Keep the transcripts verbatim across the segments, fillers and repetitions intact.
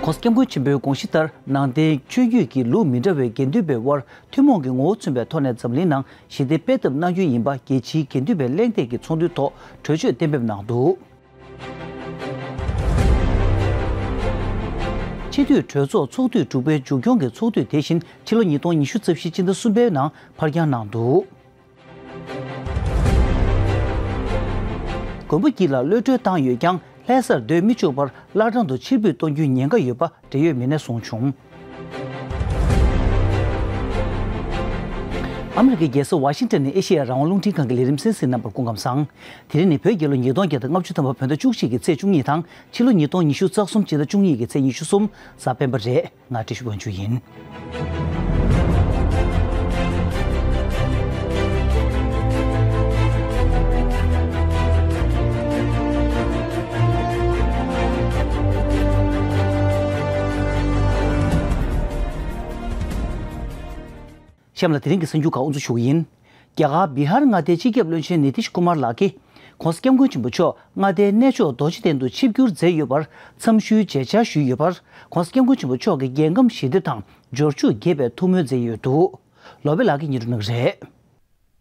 ༸གོང་ས་༸སྐྱབས་མགོན་ཆེན་པོའི་དགོངས་གཞི་ལྟར། ནང་བསྟན་ཆོས་བརྒྱུད་ཀྱི་ལུགས་མི་འདྲ་བའི་དགེ་འདུན་པའི་དབར་ཐུན་མོང་གི་ངོ་བོ་མཚོན་པའི་ཐོག་ནས་འཛམ་གླིང་ནང་ཞི་བདེ་སྤེལ་ཐབས་གནང་རྒྱུ་ཡིན་པ། རྒྱལ་སྤྱིའི་དགེ་འདུན་པའི་གླེང་སྟེགས་ཀྱི་ཚོགས་འདུའི་ཐོག་གྲོས་ཆོད་གཏན་འབེབས་གནང་འདུག། སྤྱི་འཐུས་གྲོས་ཚོགས་ཚོགས་དུས་དྲུག་པའི་མཇུག་སྐྱོང་གི་ཚོགས་དུས་དེ་བཞིན་ཕྱི་ལོ་ཉིས་སྟོང་ཉི་ཤུ་རྩ་བཞི་སྤྱི་ཟླ་གསུམ་པའི་ནང་ཕར་འགྱངས་གནང་འདུག། མགོན་པོ་སྐྱིད་ལ་གློད་གྲོལ་བཏང་ཡོད་ཀྱང་། ལྷ་སར་སྡོད་མི་བཅུག་པར་བླ་བྲང་དུ་ཕྱིར་འབུད་གཏོང་རྒྱུའི་ཉེན་ཁ་ཡོད་པ་འབྲེལ་ཡོད་མི་སྣས་གསུངས་བྱུང་། ཨ་མི་རི་ཀའི་རྒྱལ་ས་ཝ་ཤིང་ཏན་ནས་ཨེ་ཤེ་ཡ་རང་དབང་རླུང་འཕྲིན་ཁང་གི་ལས་རིམ་གསན་གཟིགས་གནང་བར་སྐུ་ཁམས་བཟང་། དེ་རིང་ནི་བོད་རྒྱལ་ལོ་ཉིས་སྟོང་བརྒྱ་དང་ལྔ་བཅུ་ཐམ་པ་བོད་ཟླ་བཅུ་གཅིག་གི་ཚེས་བཅུ་གཉིས་དང་། ཕྱི་ལོ་ཉིས་སྟོང་ཉི་ཤུ་རྩ་གསུམ་སྤྱི་ཟླ་བཅུ་གཉིས་ཀྱི་ཚེས་ཉི་ཤུ་གསུམ། གཟའ་སྤེན་པ་རེད། ང་བཀྲ་ཤིས་དབང་ཕྱུག་ཡིན། གཤམ་ལ་དེ་རིང་གི་གསར་འགྱུར་ཁག་དབུ་འཛུགས་ཞུ་གི་ཡིན། རྒྱ་གར་བི་ཧར་མངའ་སྡེའི་སྤྱི་ཁྱབ་བློན་ཆེན་ནི་ཏིཤ་ཀུ་མར་ལགས་ཀྱིས། ༸གོང་ས་༸སྐྱབས་མགོན་ཆེན་པོ་མཆོག་མངའ་སྡེའི་གནས་མཆོག་རྡོ་རྗེ་གདན་དུ་ཆིབས་བསྒྱུར་མཛད་ཡོད་པར་འཚམས་ཞུའི་མཇལ་བཅར་ཞུས་ཡོད་པར། ༸གོང་ས་༸སྐྱབས་མགོན་ཆེན་པོ་མཆོག་གིས་རྒྱལ་ཁམས་ཞི་བདེ་དང་འབྱོར་ཕྱུག་རྒྱས་པའི་ཐུགས་སྨོན་མཛད་ཡོད་འདུག། ལོ་པེ་ལགས་ཀྱིས་སྙན་སྒྲོན་གནང་གི་རེད།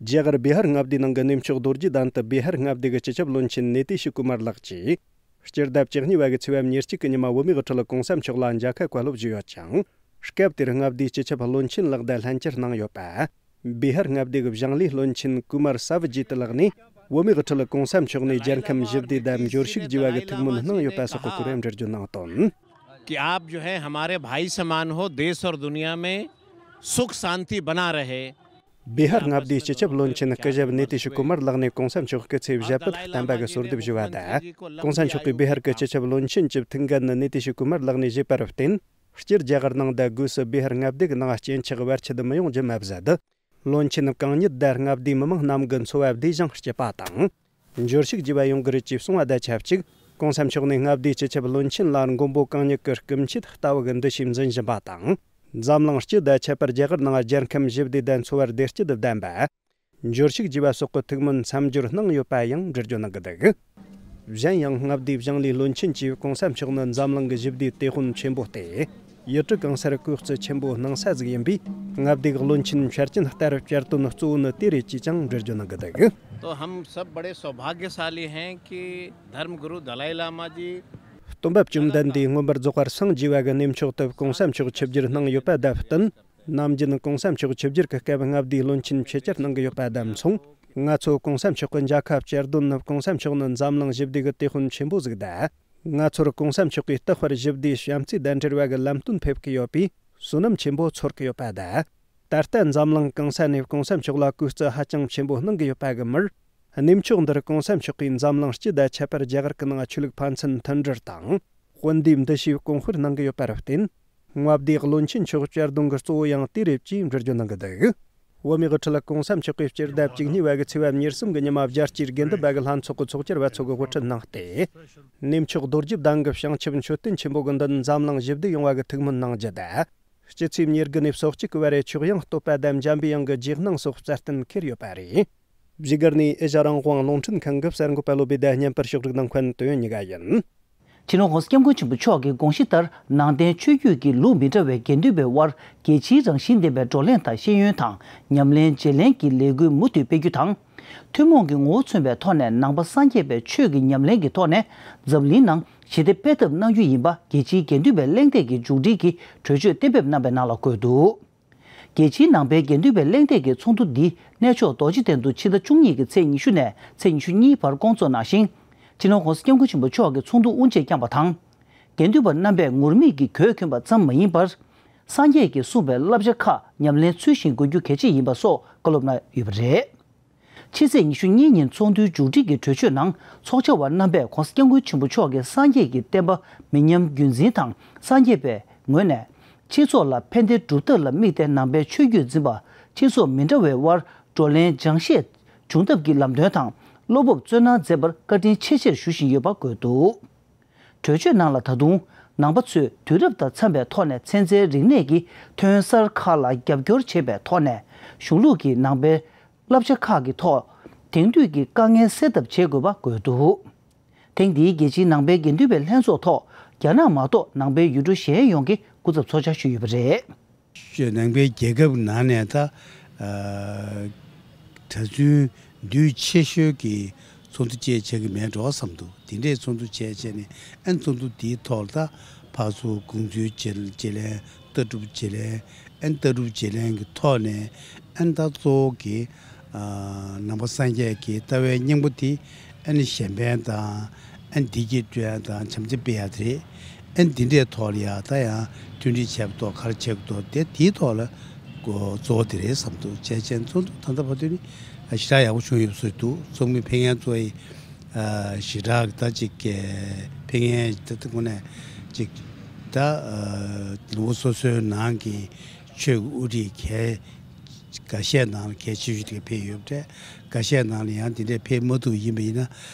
རྒྱ་གར་བི་ཧར་མངའ་སྡེའི་ནང་གི་གནས་མཆོག་རྡོ་རྗེ་གདན་དུ་བི་ཧར་མངའ་སྡེ་གི་སྤྱི་ཁྱབ་བློན་ཆེན་ནི་ཏི་ཤི་ཀུ་མར་ལགས་ཀྱིས། སྤྱི་ཟླ་བཅུ་གཉིས་པ་གི་ཚེས་པ་ཉེར་གཅིག་གི་ཉི་མ་བོད་མིའི་དབུ་ཁྲིད་༸གོང་ས་མཆོག་ལ་མཇལ་ཁ་བཀའ་སློབ་ཞུས་ཡོད་ཅིང་། སྐབས་དེར་མངའ་སྡེའི་སྤྱི་ཁྱབ་བློན་ཆེན་ལགས་དང་ལྷན་བཅར་གནང་ཡོད་པ། བི་ཧར་མངའ་སྡེ་གི་བཞེངས་ལས་བློན་ཆེན་ཀུ་མར་ས་བི་ཇི་ཏི་ལགས་ནས་བོད་མིའི་དབུ་ཁྲིད་༸གོང་ས་མཆོག་ནས་རྒྱལ་ཁམས་ཞི་བདེ་དང་འབྱོར་ཕྱུག་བགྱི་བ་གི་ཐུགས་སྨོན་གནང་ཡོད་པ་སོགས་ཀྱི་སྐོར་འགྲེལ་བརྗོད་གནང་དོན། कि आप जो है हमारे भाई समान हो, देश और दुनिया में सुख शांति बना रहे। བི་ཧར་མངའ་སྡེའི་སྤྱི་ཁྱབ་བློན་ཆེན་སྐུ་ཞབས་ནི་ཏི་ཤི་ཀུ་མར་ལགས་ནས་༸གོང་ས་མཆོག་སྐུ་ཚེ་ཞབས་པད་བརྟན་པ་གི་གསོལ་འདེབས་ཞུ་བ་དང་། ༸གོང་ས་མཆོག་གིས་བི་ཧར་གྱི་སྤྱི་ཁྱབ་བློན་ཆེན་གྱི་ཐུགས་འགན་ནི་ནི་ཏི་ཤི་ཀུ་མར་ལགས་ནས་བཞེས་པར་བརྟེན། སྤྱིར་རྒྱ་གར་ནང་དང་སྒོས་སུ་བི་ཧར་མངའ་སྡེ་གི་ནང་སྐྱེ་འཆི་བར་ཆད་མི་ཡོང་རྒྱུ་མ་ཟད། བློན་ཆེན་གང་ཉིད་དང་མངའ་སྡེའི་མི་མང་རྣམས་ཀྱི་འཚོ་བ་བདེ་ཞིང་སྐྱིད་པ་དང་། འབྱོར་ཕྱུག་བགྱི་བ་ཡོང་གི་རེད་ཅེས་གསུངས་པ་དང་ཆབས་ཅིག ༸གོང་ས་མཆོག་ནས་མངའ་སྡེའི་སྤྱི་ཁྱབ་བློན་ཆེན་ལ་མགོན་པོ་གང་ཉིད་ཀྱི་སྐུ་མཆེད་ལྟ་བུ་གི་འདུ་ཤེས་འཛིན་བཞིན་པ་དང་། འཛམ་གླིང་སྤྱི་དང་ཁྱད་པར་རྒྱ་གར་ནང་རྒྱལ་ཁམས་ཞི་བདེ་དང་འཚོ་བར་བདེ་སྐྱིད་ལྡན་པ། འབྱོར་ཕྱུག་བགྱི་བ་སོགས་ཀྱི་ཐུགས་སྨོན་མཚམས་སྦྱོར་གནང་ཡོད་པ་ཡང་འགྲེལ་བརྗོད་གནང་གི་འདུག། གཞན་ཡང་མངའ་སྡེའི་བཞེངས་ལས་བློན་ཆེན་གྱིས་༸གོང་ས་མཆོག་ནི་འཛམ་གླིང་གི་ཞི་བདེའི་དེད་དཔོན་ཆེན་པོ་སྟེ། ཡུལ་གྲུ་གང་སར་གོས་བརྩི་ཆེན་པོ་གནང་ས་ཟིག་ཡིན་པས། མངའ་སྡེ་གི་བློན་ཆེན་འཆར་ཅན་ལྟར་བསྐྱར་དོན་གཙོ་བོ་ནི་དེ་རེད་ཅེས་ཀྱང་འགྲེལ་བརྗོད་གནང་གི་འདུག། तो हम सब बड़े सौभाग्यशाली हैं कि धर्म गुरु दलाई लामा जी སྟོན་པ་བཅོམ་ལྡན་འདས་མངོན་པར་རྫོགས་པར་སངས་རྒྱས་པ་གི་གནས་མཆོག་ཏུ་༸གོང་ས་མཆོག་ཆིབས་བསྒྱུར་གནང་ཡོད་པ་དང་བསྟུན། ནམ་རྒྱུན་༸གོང་ས་མཆོག་ཆིབས་བསྒྱུར་གྱི་སྐབས་མངའ་སྡེའི་བློན་ཆེན་ཆེད་བཅར་གནང་གི་ཡོད་པ་དང་མཚུངས། ང་ཚོ་༸གོང་ས་མཆོག་གི་མཇལ་ཁ་བསྐྱར་དོན་ནི་༸གོང་ས་མཆོག་ནི་འཛམ་གླིང་ཞི་བདེ་གི་དེད་དཔོན་ཆེན་པོ་ཟིག་དང་། ང་ཚོར་༸གོང་ས་མཆོག་གིས་རྟག་པར་ཞི་བདེའི་བྱམས་བརྩེ་དང་འབྲེལ་བ་གི་ལམ་སྟོན་ཕེབས་ཀྱི་ཡོད་པས་བསོད་ནམས་ཆེན་པོ་ཚོར་གྱི་ཡོད་པ་དང་། ད་ལྟ་འཛམ་གླིང་གང་ས་ནས་༸གོང་ས་མཆོག་ལ་གུས་བརྩི་ཧ་ཅང་ཆེན་པོ་གནང་གི་ཡོད་པ་གི་མིར། གནས་མཆོག་འདིར་༸གོང་ས་མཆོག་གིས་འཛམ་གླིང་སྤྱི་དང་ཁྱད་པར་རྒྱ་གར་གྱི་ནང་ཆོས་ལུགས་ཕན་ཚུན་མཐུན་སྒྲིལ་དང་། དཔུང་སྡེའི་འདུ་ཤེས་གོང་སྤེལ་གནང་གི་ཡོད་པར་བརྟེན། མངའ་སྡེའི་བློན་ཆེན་མཆོག་བསྐྱར་དོན་གྱི་གཙོ་བོ་ཡང་དེ་རེད་ཅེས་འགྲེལ་བརྗོད་གནང་གི་འདུག། བོད་མིའི་དབུ་ཁྲིད་༸གོང་ས་མཆོག་གིས་སྤྱི་ཟླ་བཅུ་གཉིས་པ་གི་ཚེས་པ་ཉེར་གསུམ་གྱི་ཉི་མ་རྒྱལ་སྤྱིའི་དགེ་འདུན་པ་གི་ལྷན་ཚོགས་ཀྱི་ཚོགས་བཅར་བ་ཚོ་གི་དབུ་ཁྲིད་གནང་སྟེ། གནས་མཆོག་རྡོ་རྗེ་གདན་གྱི་བྱང་ཆུབ་མཆོད་རྟེན་ཆེན་པོ་གི་མདུན་འཛམ་གླིང་ཞི་བདེ་ཡོང་བ་གི་ཐུགས་སྨོན་གནང་རྒྱུ་དང་། སྤྱི་ཚེས་ཉེར་དགུ་ནས་སོ་གཅིག་གི་བར་རེ་མཆོག་དབྱངས་བསྟོད་པ་དང་འཇམ་པའི་དབྱངས་ཀྱི་རྗེས་གནང་སོགས་སྩལ་གཏན་འཁེལ་ཡོད་པ་རེད། བཞུགས་སྒར་ནས་ཨེ་ཤ་རང་དབང་རླུང་འཕྲིན་ཁང་གི་གསར་འགོད་པ་བློ་བྷེ་དང་བརྙན་པར་ཕྱོགས་སྒྲིག་གནང་མཁན་དོན་གཉིས་ཀ་ཡིན། སྤྱི་ནོར་༸གོང་ས་༸སྐྱབས་མགོན་ཆེན་པོ་མཆོག་གི་དགོངས་གཞི་ལྟར། ནང་བསྟན་ཆོས་བརྒྱུད་ཀྱི་ལུགས་མི་འདྲ་བའི་དགེ་འདུན་པའི་དབར་རྒྱལ་སྤྱིའི་རང་བཞིན་ལྡན་པའི་བགྲོ་གླེང་དང་ཤེས་ཡོན་དང་ཉམས་ལེན་བརྗེ་ལེན་གྱི་ལས་འགུལ་མུ་མཐུད་སྤེལ་རྒྱུ་དང་། ཐུན་མོང་གི་ངོ་བོ་མཚོན་པའི་ཐོག་ནས་ནང་པ་སངས་རྒྱས་པའི་ཆོས་ཀྱི་ཉམས་ལེན་གྱི་ཐོག་ནས་འཛམ་གླིང་ནང་ཞི་བདེ་སྤེལ་ཐབས་གནང་རྒྱུ་ཡིན་པ། རྒྱལ་སྤྱིའི་དགེ་འདུན་པའི་གླེང་སྟེགས་ཀྱི་མཇུག་སྒྲིལ་གྱི་གྲོས་ཆོད་གཏན་འབེབས་གནང་བའི་ནང་ལ་འཁོད་འདུག། རྒྱལ་སྤྱིའི་ནང་པའི་དགེ་འདུན་པའི་གླེང་སྟེགས་ཀྱི་ཚོགས་འདུ་འདི་གནས་མཆོག་རྡོ་རྗེ་གདན་དུ་ཕྱི་ཟླ་བཅུ་གཉིས་ཀྱི་ཚེས་ཉི་ཤུ་ནས་ཚེས་ཉི་ཤུ་གཉིས་བར་བསྐོང་ཚོགས་གནང་ཞིང་། སྤྱི་ནོར་༸གོང་ས་༸སྐྱབས་མགོན་ཆེན་པོ་མཆོག་གིས་ཚོགས་འདུ་དབུ་འབྱེད་བསྐྱངས་པ་དང་། དགེ་འདུན་པ་རྣམ་པས་ངུར་སྨྲིག་གི་གོས་གྱོན་པ་ཙམ་མ་ཡིན་པར། སངས་རྒྱས་ཀྱིས་གསུངས་པའི་བསླབ་བྱ་ཁག་ཉམས་ལེན་ཚུལ་བཞིན་དགོས་རྒྱུ་གལ་ཆེ་ཡིན་པ་སོགས་བཀའ་སློབ་གནང་ཡོད་པ་རེད། ཕྱི་ཚེས་ཉི་ཤུ་གཉིས་ཉིན་ཚོགས་འདུའི་མཇུག་སྒྲིལ་གྱི་གྲོས་ཆོད་ནང་། ཚོགས་བཅར་བ་རྣམ་པས་༸གོང་ས་༸སྐྱབས་མགོན་ཆེན་པོ་མཆོག་གིས་སངས་རྒྱས་ཀྱི་བསྟན་པ་མི་ཉམས་རྒྱུན་འཛིན་དང་། སངས་རྒྱས་པའི་ངོས་ནས་སྤྱི་ཚོགས་ལ་ཕན་བདེ་སྒྲུབ་ཐབས་ལ་དམིགས་ཏེ། ནང་པའི་ཆོས་བརྒྱུད་འཛིན་པ་སྤྱི་ཚོགས་མི་འདྲ་བའི་དབར་བགྲོ་གླེང་སྦྱང་བཤད་བྱུང་ཐབས་ཀྱི་ལམ་སྟོན་དང་། བློ་སྤོབས་བརྩོན་གནང་མཛད་པར་བཀའ་དྲིན་ཆེ་ཆེར་ཞུ་བཞིན་ཡོད་པ་འཁོད་འདུག། གྲོས་ཆོད་ནང་ལ། ད་དུང་ནང་པ་ཚོས་དུས་རབས་དང་འཚམ་པའི་ཐོག་ནས་ཚན་རྩལ་རིག་གནས་ཀྱི་ཐོན་གསར་ཁག་ལ་རྒྱབ་སྐྱོར་བྱེད་པའི་ཐོག་ནས། གཞུང་ལུགས་ཀྱི་ནང་པའི་བསླབ་བྱ་ཁག་གི་ཐོག་དེང་དུས་ཀྱི་དཀའ་ངལ་སེལ་ཐབས་བྱེད་དགོས་པ་འཁོད་འདུག། ཐེངས་འདིའི་རྒྱལ་སྤྱིའི་ནང་པའི་དགེ་འདུན་པའི་ལྷན་ཚོགས་ཐོག་ རྒྱ་ནག་མ་གཏོགས་ནང་པའི་ཡུལ་གྲུ་གཞན་ཡོངས་ཀྱི་སྐུ་ཚབ་ཚོགས་བཅར་ཞུས་ཡོད་པ་རེད། ནང་པའི་རྒྱལ་ཁབ་ནང་ནས་ད་གྲྭ་བཙུན་འདུས་ཆེ་ཤོས་ཀྱི་ཚོགས་འདུ་བཅས་བྱེད་ཀྱི་མེད་འགྲོ་བསམ་འདུག་དེ་འདྲའི་ཚོགས་འདུ་བྱས་བྱས་ནས་ཨན་ཚོགས་འདུ་དེའི་ཐོག་ལ་ད་ཕར་ཚུར་དགོངས་ཚུལ་བརྗེ་བརྗེ་ལེན། ལྟ་གྲུབ་བརྗེ་ལེན། ཨན་ལྟ་གྲུབ་བརྗེ་ལེན་གྱི་ཐོག་ནས་ཨན་ད་གཙོ་བོ་གི་ནང་པ་སངས་རྒྱས་ཀྱི་ལྟ་བའི་སྙིང་པོ་དེ་ཨན་གཞན་ཕན་དང་ཨན་བདེ་སྐྱིད་སྤྲོད་ཡ་དང་བྱམས་བརྩེ་སྤེལ་ཡ་དེ་རེད། ཨན་དེ་འདྲའི་ཐོག་ལ་ཡ་ད་ཡང་མཐུན་སྒྲིལ་བྱས་པ་ཐོག་ག་རེ་བྱེད་དགོས་དེ་དེའི་ཐོག་ལ་གཙོ་བོ་དེ་རེད་བསམ་འདུག་བྱས་ཙང་ཚོགས་འདུ་ད་ལྟ་བར་དུ་ནི་ཞེ་དྲག་ཡག་པོ་བྱུང་ཡོད་བཟོ་འདུག་ཚོགས་མི་ཕེབས་མཁན་ཚོ་ཡི་ཞེ་དྲག་ད་ཅིག་ཕེབས་མཁན་ད་ད་ངོ་ནས་ཅིག་ད་ལུང་པ་སོ་སོའི་ནང་གི་ཆོས་ཀྱི་དབུ་ཁྲིད་གལ་འགའ་ཤས་ནང་ལ་གལ་ཆེ་ཤོས་དེ་ཕེབས་ཡོད་པ་རེད། འགའ་ཤས་ནང་ལ་ཡང་དེ་འདྲས་ཕེབས་མ་ཐུབ་ཡིན་པ་ཡིན་ན་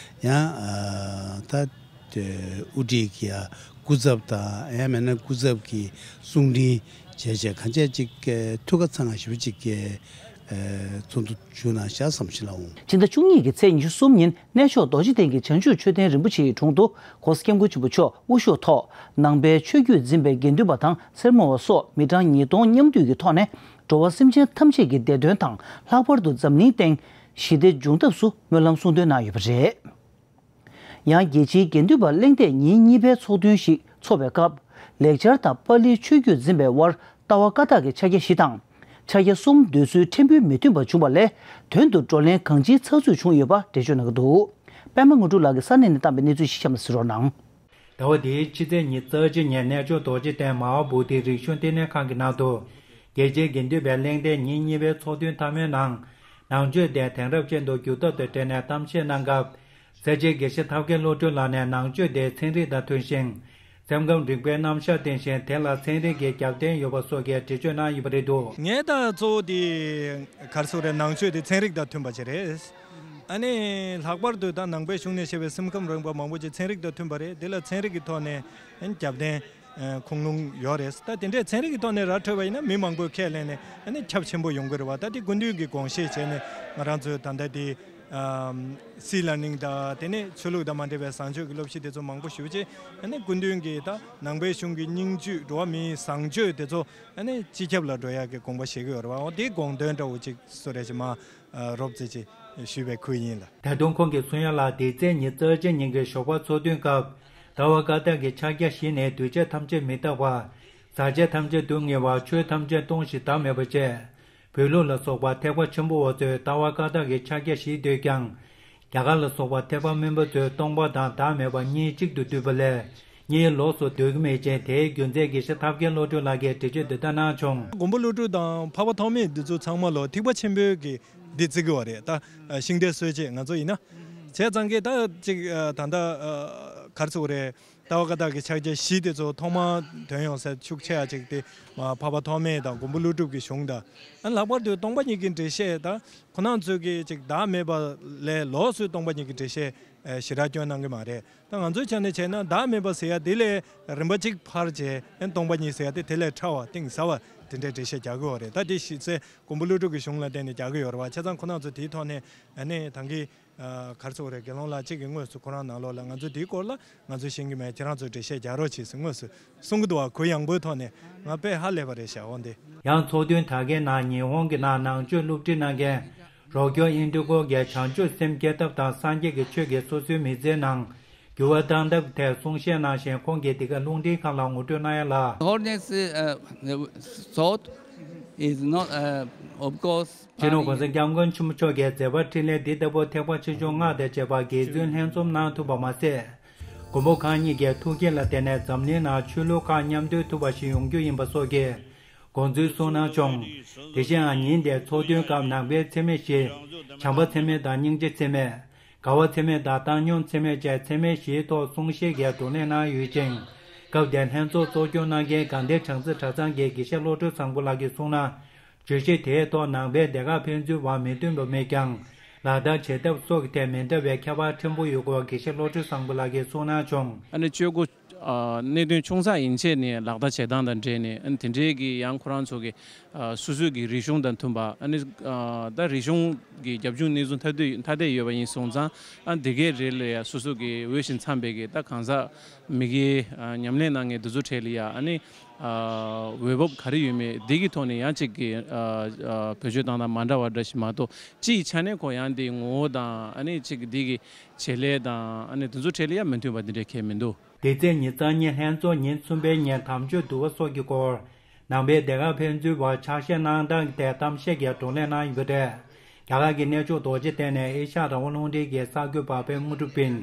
ཡང་ད་དེ་དབུ་ཁྲིད་ཀྱི་ཡང་སྐུ་ཚབ་དང་ཡང་མིན་ན་སྐུ་ཚབ་ཀྱི་གསུང་འཕྲིན་བྱས་བྱས་གང་བྱས་ཅིག་ཐུགས་ཁ་ཚང་བ་ཞེ་པོ་ཅིག་ཚོགས་འདུ་བྱུང་ན་ཤག་བསམ་ཞིག་ལ་འོང་། ཕྱི་ཟླ་བཅུ་གཉིས་ཀྱི་ཚེས་ཉི་ཤུ་གསུམ་ཉིན་གནས་མཆོག་རྡོ་རྗེ་གདན་གྱི་བྱང་ཆུབ་མཆོད་རྟེན་རིན་པོ་ཆེའི་དྲུང་དུ་༸གོང་ས་༸སྐྱབས་མགོན་ཆེན་པོ་མཆོག་དབུ་བཞུགས་ཐོག་ནང་པའི་ཆོས་བརྒྱུད་འཛིན་པའི་དགེ་འདུན་པ་དང་སེར་མོ་བ་སོགས་མི་གྲངས་ཉིས་སྟོང་མཉམ་འདུས་ཀྱི་ཐོག་ནས་འགྲོ་བ་སེམས་ཅན་ཐམས་ཅད་ཀྱི་བདེ་དོན་དང་ལྷག་པར་དུ་འཛམ་གླིང་སྟེང་ཞི་བདེ་འབྱུང་ཐབས་སུ་སྨོན་ལམ་གསུང་འདོན་གནང་ཡོད་པ་རེད། ཡང་རྒྱལ་སྤྱིའི་དགེ་འདུན་པ་གླེང་སྟེགས་ཉིན་གཉིས་པའི་ཚོགས་ཐུན་ཞིག་འཚོགས་པའི་སྐབས་ལེགས་སྦྱར་དང་པཱ་ལིའི་ཆོས་བརྒྱུད་འཛིན་པའི་དབར་ལྟ་བ་བཀའ་རྟགས་ཀྱི་ཕྱག་རྒྱ་བཞི་དང་། ཕྱག་རྒྱ་གསུམ་འདོད་ཚུལ་ཕྲན་བུ་མི་མཐུན་པ་བྱུང་བ་ལས་དོན་དུ་བགྲོ་གླེང་གང་ཅིའི་ཚགས་ཚུད་བྱུང་ཡོད་པ་འགྲེལ་བརྗོད་གནང་གི་འདུག་པད་མ་དངོས་གྲུབ་ལགས་ཀྱིས་ས་གནས་ནས་བཏང་བའི་གནས་ཚུལ་ཞིག་གཤམ་ལ་གཟིགས་རོགས་གནང་། ཟླ་བ་འདིའི་ཕྱི་ཚེས་ཉི་ཤུ་རྩ་གཅིག་ཉིན་གནས་མཆོག་རྡོ་རྗེ་གདན་མ་ཧཱ་བོ་དྷི་རིག་གཞུང་བསྟི་གནས་ཁང་གི་ནང་དུ་རྒྱལ་སྤྱིའི་དགེ་འདུན་པའི་གླེང་སྟེགས་ཉིན་གཉིས་པའི་ཚོགས་ཐུན་མཐའ་མའི་ནང་ནང་ཆོས་དེ་དེང་རབས་ཅན་དུ་བསྒྱུར་ཐབས་དང་འབྲེལ་ནས་གཏམ་བཤད་གནང་སྐབས། སྲས་ཆེན་དགེ་བཤེས་ཐབས་མཁས་བློ་གྲོས་ལགས་ནས་ནང་ཆོས་དེ་ཚན་རིག་དང་མཐུན་ཞིང་། སེམས་ཁམས་རིག་པའི་རྣམ་གཞག་བསྟན་ཞིང་དེ་ལ་ཚན་རིག་གི་རྒྱབ་རྟེན་ཡོད་པ་སོགས་ཀྱི་འགྲེལ་བརྗོད་གནང་ཡོད་པ་རེད་འདུག་ངས་ད་གཙོ་བོ་དེ་ག་རེ་ཟེར་དགོས་རེད། ནང་ཆོས་དེ་ཚན་རིག་དང་མཐུན་པ་ཞིག་རེད། ཨ་ནི་ལྷག་པར་དུ་ད་ནང་པའི་གཞུང་ནས་བཤད་པའི་སེམས་ཁམས་རིག་པ་མང་པོ་ཅིག་ཚན་རིག་དང་མཐུན་པ་རེད། དེ་ལ་ཚན་རིག་གི་ཐོག་ནས་རྒྱབ་རྟེན་ཁུངས་ལུང་ཡོད་རེད། ད་དེ་འདྲའི་ཚན་རིག་གི་ཐོག་ནས་ར་འཕྲོད་པ་ཡིན་ན་མི་མང་པོས་ཁས་ལེན་ནས་ཨ་ནི་ཁྱབ་ཆེན་པོ་ཡོང་གི་རེད་བ། ད་དེ་སྐུ་མདུན་གྱིས་དགོངས་བཞེས་བྱས་ནས་ང་རང་ཚོའི་ད་ལྟ་དེ་སི་ལར་ནིང་དང་དེ་ནས་ཆོས་ལུགས་དང་མ་འབྲེལ་བའི་བཟང་སྤྱོད་ཀྱི་སློབ་གཞི་དེ་ཚོ་མང་པོ་ཞེ་པོ་ཅིག་ཨ་ནི་སྐུ་མདུན་གྱིས་ད་ནང་པའི་གཞུང་གི་སྙིང་བཅུད་འགྲོ་བ་མིའི་བཟང་སྤྱོད་དེ་ཚོ་ཨ་ནི་སྤྱི་ཁྱབ་ལ་འགྲོ་ཡག་གི་དགོངས་པ་བཞེས་ཀྱི་ཡོད་རེད་བ། འོ་དེའི་དགོངས་དོན་འདྲ་བོ་ཅིག་སུ་རེད་ཅིག་མ་རོབ་ཙེ་ཅིག་ཞུས་པའི་ཁུལ་ཡིན་ལ། ད་དུང་ཁོང་གིས་གསུང་ཡ་ལ། འདི་ཚེས་ཉི་ཤུ་རྩ་གཅིག་ཉིན་གྱི་ཞོགས་པ་ཚོགས་ཐུན་སྐབས་ལྟ་བ་བཀའ་རྟགས་ཀྱི་ཕྱག་རྒྱ་བཞི་ནི། འདུས་བྱས་ཐམས་ཅད་མི་རྟག་པ། ཟག་བཅས་ཐམས་ཅད་སྡུག་བསྔལ་བ། ཆོས་ཐམས་ཅད་སྟོང་ཞིང་བདག་མེད་པ་བཅས། བོད་ལུགས་ལ་སོགས་པ་ཐེག་པ་ཆེན་པོ་བ་ཚོས་ལྟ་བ་བཀའ་རྟགས་ཀྱི་ཕྱག་རྒྱ་བཞི་འདོད་ཀྱང་། རྒྱ་གར་ལ་སོགས་པ་ཐེག་པ་དམན་པ་ཚོས་སྟོང་པ་དང་བདག་མེད་པ་གཉིས་གཅིག་ཏུ་འདུས་པ་ལས། གཉིས་ལོགས་སུ་འདོད་ཀྱི་མེད་ཅིང་། དེའི་རྒྱུ་མཚན་དགེ་བཤེས་ཐབས་མཁས་བློ་གྲོས་ལགས་ཀྱིས་འགྲེལ་བརྗོད་འདི་ལྟར་གནང་བྱུང་། མགོན་པོ་ཀླུ་སྒྲུབ་དང་འཕགས་པ་ཐོགས་མེད་འདི་ཚོ་ཚང་མ་ལོ་ཐེག་པ་ཆེན་པོའི་གི་འདི་བརྩི་གི་བ་རེད། ད་ཤིང་རྟའི་སྲོལ་འབྱེད་ང་ཚོ་ཡིན་ན། བྱས་ཙང་གི་ད་ཅིག་ད་ལྟ་ག་རེ་ཟེར་དགོས་རེད། ལྟ་བ་བཀའ་རྟགས་ཀྱི་ཕྱག་རྒྱ་བཞི་དེ་ཚོ་ཐོག་མར་ཐོན་ཡོང་ས་ཤུགས་ཆེ་བ་ཅིག་དེ་འཕགས་པ་ཐོགས་མེད་དང་མགོན་པོ་ཀླུ་སྒྲུབ་ཀྱི་གཞུང་དང་། ཨ་ལྷག་པར་དུ་སྟོང་པ་ཉིད་ཀྱི་འགྲེལ་བཤད་དང་ཁོ་རང་ཚོས་ཀྱི་ཅིག་བདག་མེད་པ་ལས་ལོགས་སུ་སྟོང་པ་ཉིད་ཀྱི་འགྲེལ་བཤད་ཞེ་དྲག་བསྐྱོན་གནང་གི་མ་རེད། ད་ང་ཚོའི་ཆ་ནས་བྱས་ན་བདག་མེད་པ་ཟེར་ཡ་དེ་ལས་རིམ་པ་གཅིག་ཕར་བྱས་སྟོང་པ་ཉིད་ཟེར་ཡ་དེ་དེ་ལས་ཕྲ་བ་གཏིང་ཟབ་པ་དེ་འདྲའི་འགྲེལ་བཤད་རྒྱག་གི་ཡོད་རེད། ད་དེ་གཞི་རྩའི་མགོན་པོ་ཀླུ་སྒྲུབ་ཀྱི་གཞུང་ལ་བརྟེན་ནས་རྒྱག་གི་ཡོད་རེད་བ། བྱས་ཙང་ཁོ་རང་ཚོ་དེའི་ཐོག་ནས་ཨ་ནི་ད་གིན་ག་རེ་ཟེར་དགོས་རེད། དགེ་སློང་ལགས་གཅིག་གིས་དངོས་སུ་ཁོ་རང་ནང་ལོགས་ལ་ང་ཚོ་དེའི་སྐོར་ལ་ང་ཚོ་ཤེས་ཀྱི་མེད། ཁྱེད་རང་ཚོས་འགྲེལ་བཤད་རྒྱག་རོགས་བྱེད་ཟེར་དངོས་སུ་གསུང་གི་འདུག་བ། གུ་ཡངས་པོའི་ཐོག་ནས་ང་དཔེ་ཧ་ལས་པ་རེད་ཤག་འོ་འདི། ཡང་ཚོགས་ཐུན་དར་རྒྱས་ནང་ཉི་ཧོང་གི་ནང་ནང་ཆོས་སློབ་ཁྲིད་གནང་མཁན་རོགས་སྐྱོར་ཨིན་ཏྲི་གོ་གིས་བྱང་ཆུབ་སེམས་བསྐྱེད་ཐབས་དང་སངས་རྒྱས་ཀྱི་ཆོས་ཀྱིས་སོ་སོའི་མི་ཚེའི་ནང་འགྱུར་བ་བཏང་ཐབས་ཐད་གསུང་བཤད་གནང་ཞིང་། ཁོང་གིས་འདི་ག་རླུང་འཕྲིན་ཁང་ལ་ངོ་སྤྲོད་གནང་ཡ་ལ། Holiness, uh, the thought is not, uh, of course, སྤྱི་ནོར་གོང་ས་སྐྱབས་མགོན་ཆེན་པོ་མཆོག་གིས་མཛད་པ་འཕྲིན་ལས་འདི་ལྟ་བུ་ཐེག་པ་ཆེ་ཆུང་སྔགས་དང་བཅས་པ་དགེ་ཚུལ་ལྷན་འཛོམས་གནང་ཐུབ་པ་མ་ཟད། མགོན་པོ་གང་ཉིད་ཀྱི་ཐུགས་བསྐྱེད་ལ་བརྟེན་ནས་འཛམ་གླིང་ནང་ཆོས་ལུགས་ཁག་མཉམ་འདུས་ཐུབ་པ་ཞིག་ཡོང་རྒྱུ་ཡིན་པ་སོགས་ཀྱི་དགོངས་ཚུལ་གསུངས་གནང་བྱུང་། དེ་བཞིན་ཉིན་དེའི་ཚོགས་ཐུན་སྐབས་ནང་པའི་འཚེ་མེད་བཞི། བྱམས་པ་འཚེ་མེད་དང་སྙིང་རྗེ་འཚེ་མེད། དགའ་བ་འཚེ་མེད་དང་བཏང་སྙོམས་འཚེ་མེད་བཅས་འཚེ་མེད་བཞིའི་ཐོག་གསུང་བཤད་ཀྱི་བགྲོ་གླེང་གནང་ཡོད་ཅིང་། སྐབས་དེར་ལྷན་ཚོགས་གཙོ་སྐྱོང་གནང་མཁན་དགའ་ལྡན་བྱང་རྩེ་གྲྭ་ཚང་གི་དགེ་བཤེས་བློ་གྲོས་བཟང་པོ་ལགས་ཀྱིས་གསུངས་ན། བརྗོད་གཞི་དེའི་ཐོག་ནང་པའི་སྡེ་ཁག་ཕན་ཚུན་དབར་མི་མཐུན་པ་མེད་ཀྱང་། ལག་བསྟར་བྱེད་ཐབས་སོགས་ཀྱི་ཐད་མི་འདྲ་བའི་ཁྱད་པར་ཕྲན་བུ་ཡོད་སྐོར་དགེ་བཤེས་བློ་གྲོས་བཟང་པོ་ལགས་ཀྱིས་གསུངས་གནང་བྱུང་། ཨ་ནི་ཆོས་སྒོ་ ཨ་གནད་དོན་ཆུང་ཙག་ཡིན་ཆད་ནས་ལག་བསྟར་བྱེད་སྟངས་དང་འབྲེལ་ནས། ཨ་ནི་དེ་འབྲེལ་གྱི་ཡང་ཁོ་རང་ཚོ་གི་ཨ་སོ་སོའི་གི་རིག་གཞུང་དང་མཐུན་པ། ཨ་ནི་ཨ་ད་རིག་གཞུང་གི་རྒྱབ་ལྗོངས་གནས་ཚུལ་ཐ་དད་ཐ་དད་ཡོད་པ་ཡིན་སོང་ཙང་། ཨ་འདི་གའི་རིགས་ལ་ཡ་སོ་སོ་གི་འོས་ཤིང་འཚམས་པའི་གི་ད་གང་ཟག་མི་སྒེར་ཨ་ཉམས་ལེན་གནང་མཁན་འདི་ཚོ་གྲས་ལ་ཡ། ཨ་ནི་ཨ་འོས་བབ་ག་རེ་ཡོད་མེད་འདི་གི་ཐོག་ནས་ཡང་གཅིག་གི་ཨ་ཨ་བེད་སྤྱོད་བཏང་སྟངས་མ་འདྲ་བ་འདྲ་ཞིག་མ་གཏོགས། སྤྱིའི་ཆ་ནས་ཁོ་ཡང་འདི་ངོ་བོ་དང་། ཨ་ནི་གཅིག་གི་འདི་གི་བྱེད་ལས་དང་། ཨ་ནི་དེ་ཚོ་གྲས་ལ་ཡང་མི་མཐུན་པ་འདི་འདྲ་གང་ཡང་མི་འདུག། དེ་ཚེ་ཉིན་གཙང་གཉིས་ལྷན་ཚོགས་ཉིན་གསུམ་པའི་ཉིན་དམ་ཆོས་འདུལ་བ་སོགས་ཀྱི་སྐོར། ནང་པའི་སྡེ་ཁག་ཕན་ཚུན་བར་ཕྱག་བཞེས་གནང་སྟངས་ཀྱི་ཐད་གཏམ་བཤད་ཀྱིས་བགྲོ་གླེང་གནང་ཡོད་པ་རེད། རྒྱ་གར་གྱི་གནས་མཆོག་རྡོ་རྗེ་གདན་ནས་ཨེ་ཤ་ཡ་རང་དབང་རླུང་འཕྲིན་གྱི་གསར་འགོད་པ་པད་དངོས་གྲུབ་པིན།